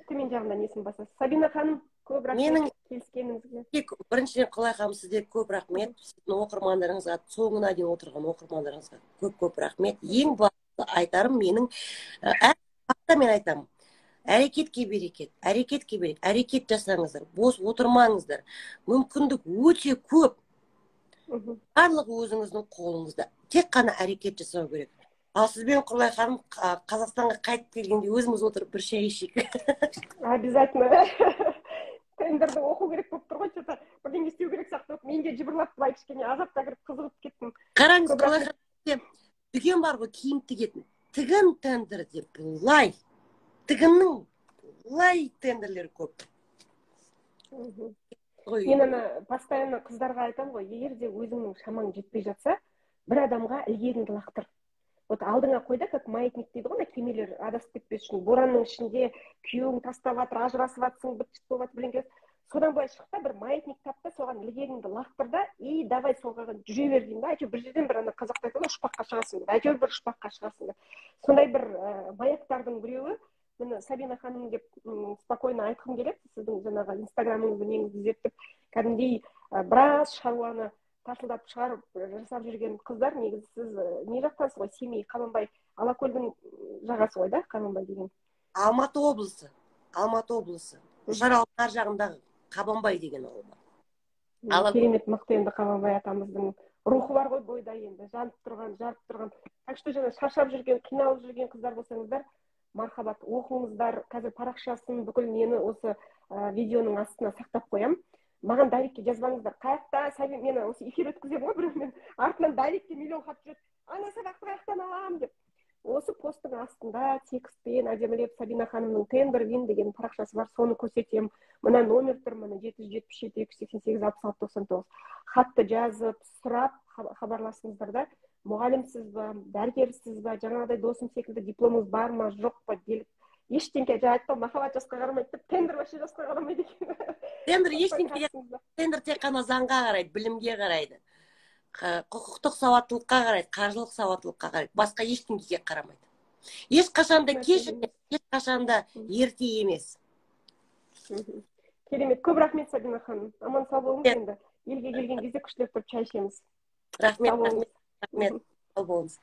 Төмен жағында несін басасыз. Сабина ханым, көп рахмет келіскеніңізге. Біріншіден, Құралай ханым, сізге көп рахмет, сіздің оқырмандарыңызға, соңына дейін отырған оқырмандарыңызға көп көп рахмет. Ең басты айтарым менің, әр уақытта мен айтамын: әрекетке берекет, әрекетке берекет. Әрекет жасаңыздар, бос отырмаңыздар, мүмкіндік өте көп, барлығы өзіңіздің қолыңызда, тек қана әрекет жасау керек. Ал сізбен, Құралай ханым, Қазақстанға қайтып келгенде өзіміз отырып бір шай ішейік. Обязательно. Тендерді оқу керек болып тұр ғой, че то бірдеңе істеу керек сияқты болып, мен де жыбырлап, былай кішкене азапқа кіріп, қызығып кеттім. Қараңыз, Құралай ханым, дүкен бар ғой киім тігетін, тігін тендерде былай, тігіннің былай тендерлері көп. Мен ана постоянно қыздарға айтамын ғой: егер де өзіңнің шамаң жетпей жатса, бір адамға ілгегіңді лақтыр. Вот алдыңа қой да, как маятник дейді ғой, ана кемелер адасып кетпес үшін. Боранның ішінде күйеуің тастап жатыр, ажырасып жатсың, быт шыт болып жатыр, бірдеңке, содан былай шық та, бір маятник тап та, соған ілгегіңді лақтыр да, и давай соған жүре бер деймін да. Әйтеуір бір жерден бір, ана қазақта айтады ғой, ұшпаққа шығасың деп, әйтеуір бір ұшпаққа шығасың деп. Сондай бір маяктардың біреуі міне Сабина ханым деп спокойно айтқым келеді. Сіздің жаңағы Инстаграмыңызды, неңізді зерттеп, кәдімгідей біраз шаруаны тарсылдатып шығарып жасап жүрген қыздар. Негізі сіз не жақтансыз ғой, Семей, Қабанбай, Алакөлдің жағасы ғой да, Қабанбай деген? Алматы облысы, Алматы облысы, Үшаралдың ар жағындағы Қабанбай деген ауыл бар. Керемет, мықты. Енді Қабанбай атамыздың рухы бар ғой бойда енді, жанып тұрған, жарып тұрған. Так что жаңа шаршап жүрген, қиналып жүрген қыздар болсаңыздар. Мархабат, оқыңыздар. Қазір парақшасын, бүкіл нені осы видеоның астына сақтап қоямын. Маған директке жазбаңыздар, қаяқта. Мені осы эфир өткіземін ғой біреумен, артынан директке миллион хат жүреді: «Ана сабақты қаяқтан аламын?» – деп. Осы посттың астында текстпен әдемілеп Сабина ханымның Тендер Вин деген парақшасы бар, соны көрсетемін. Мына номер тұр, міне, 777 288 66 99. Хатты жазып, сұрап, хабарласыңыздар да. Мұғалімсіз ба, дәрігерсіз ба, жаңағыдай досым секілді дипломыңыз бар ма, жоқ па, ештеңке. Жаңа айтты ғой, махаббат жасқа қарамайды деп, тендер вообще жасқа қарамайды екен. Тендер ештеңеге, тендер тек қана заңға қарайды, білімге қарайды, құқықтық сауаттылыққа қарайды, қаржылық сауаттылыққа қарайды, басқа ештеңеге қарамайды. Ешқашан да кеш емес, ешқашан да ерте емес. Керемет, көп рахмет, Сабина ханым, аман сау болыңыз. Енді елге келген кезде күштілеп тұрып шай ішеміз. Рахмет, рахмет, рахмет, сау болыңыз.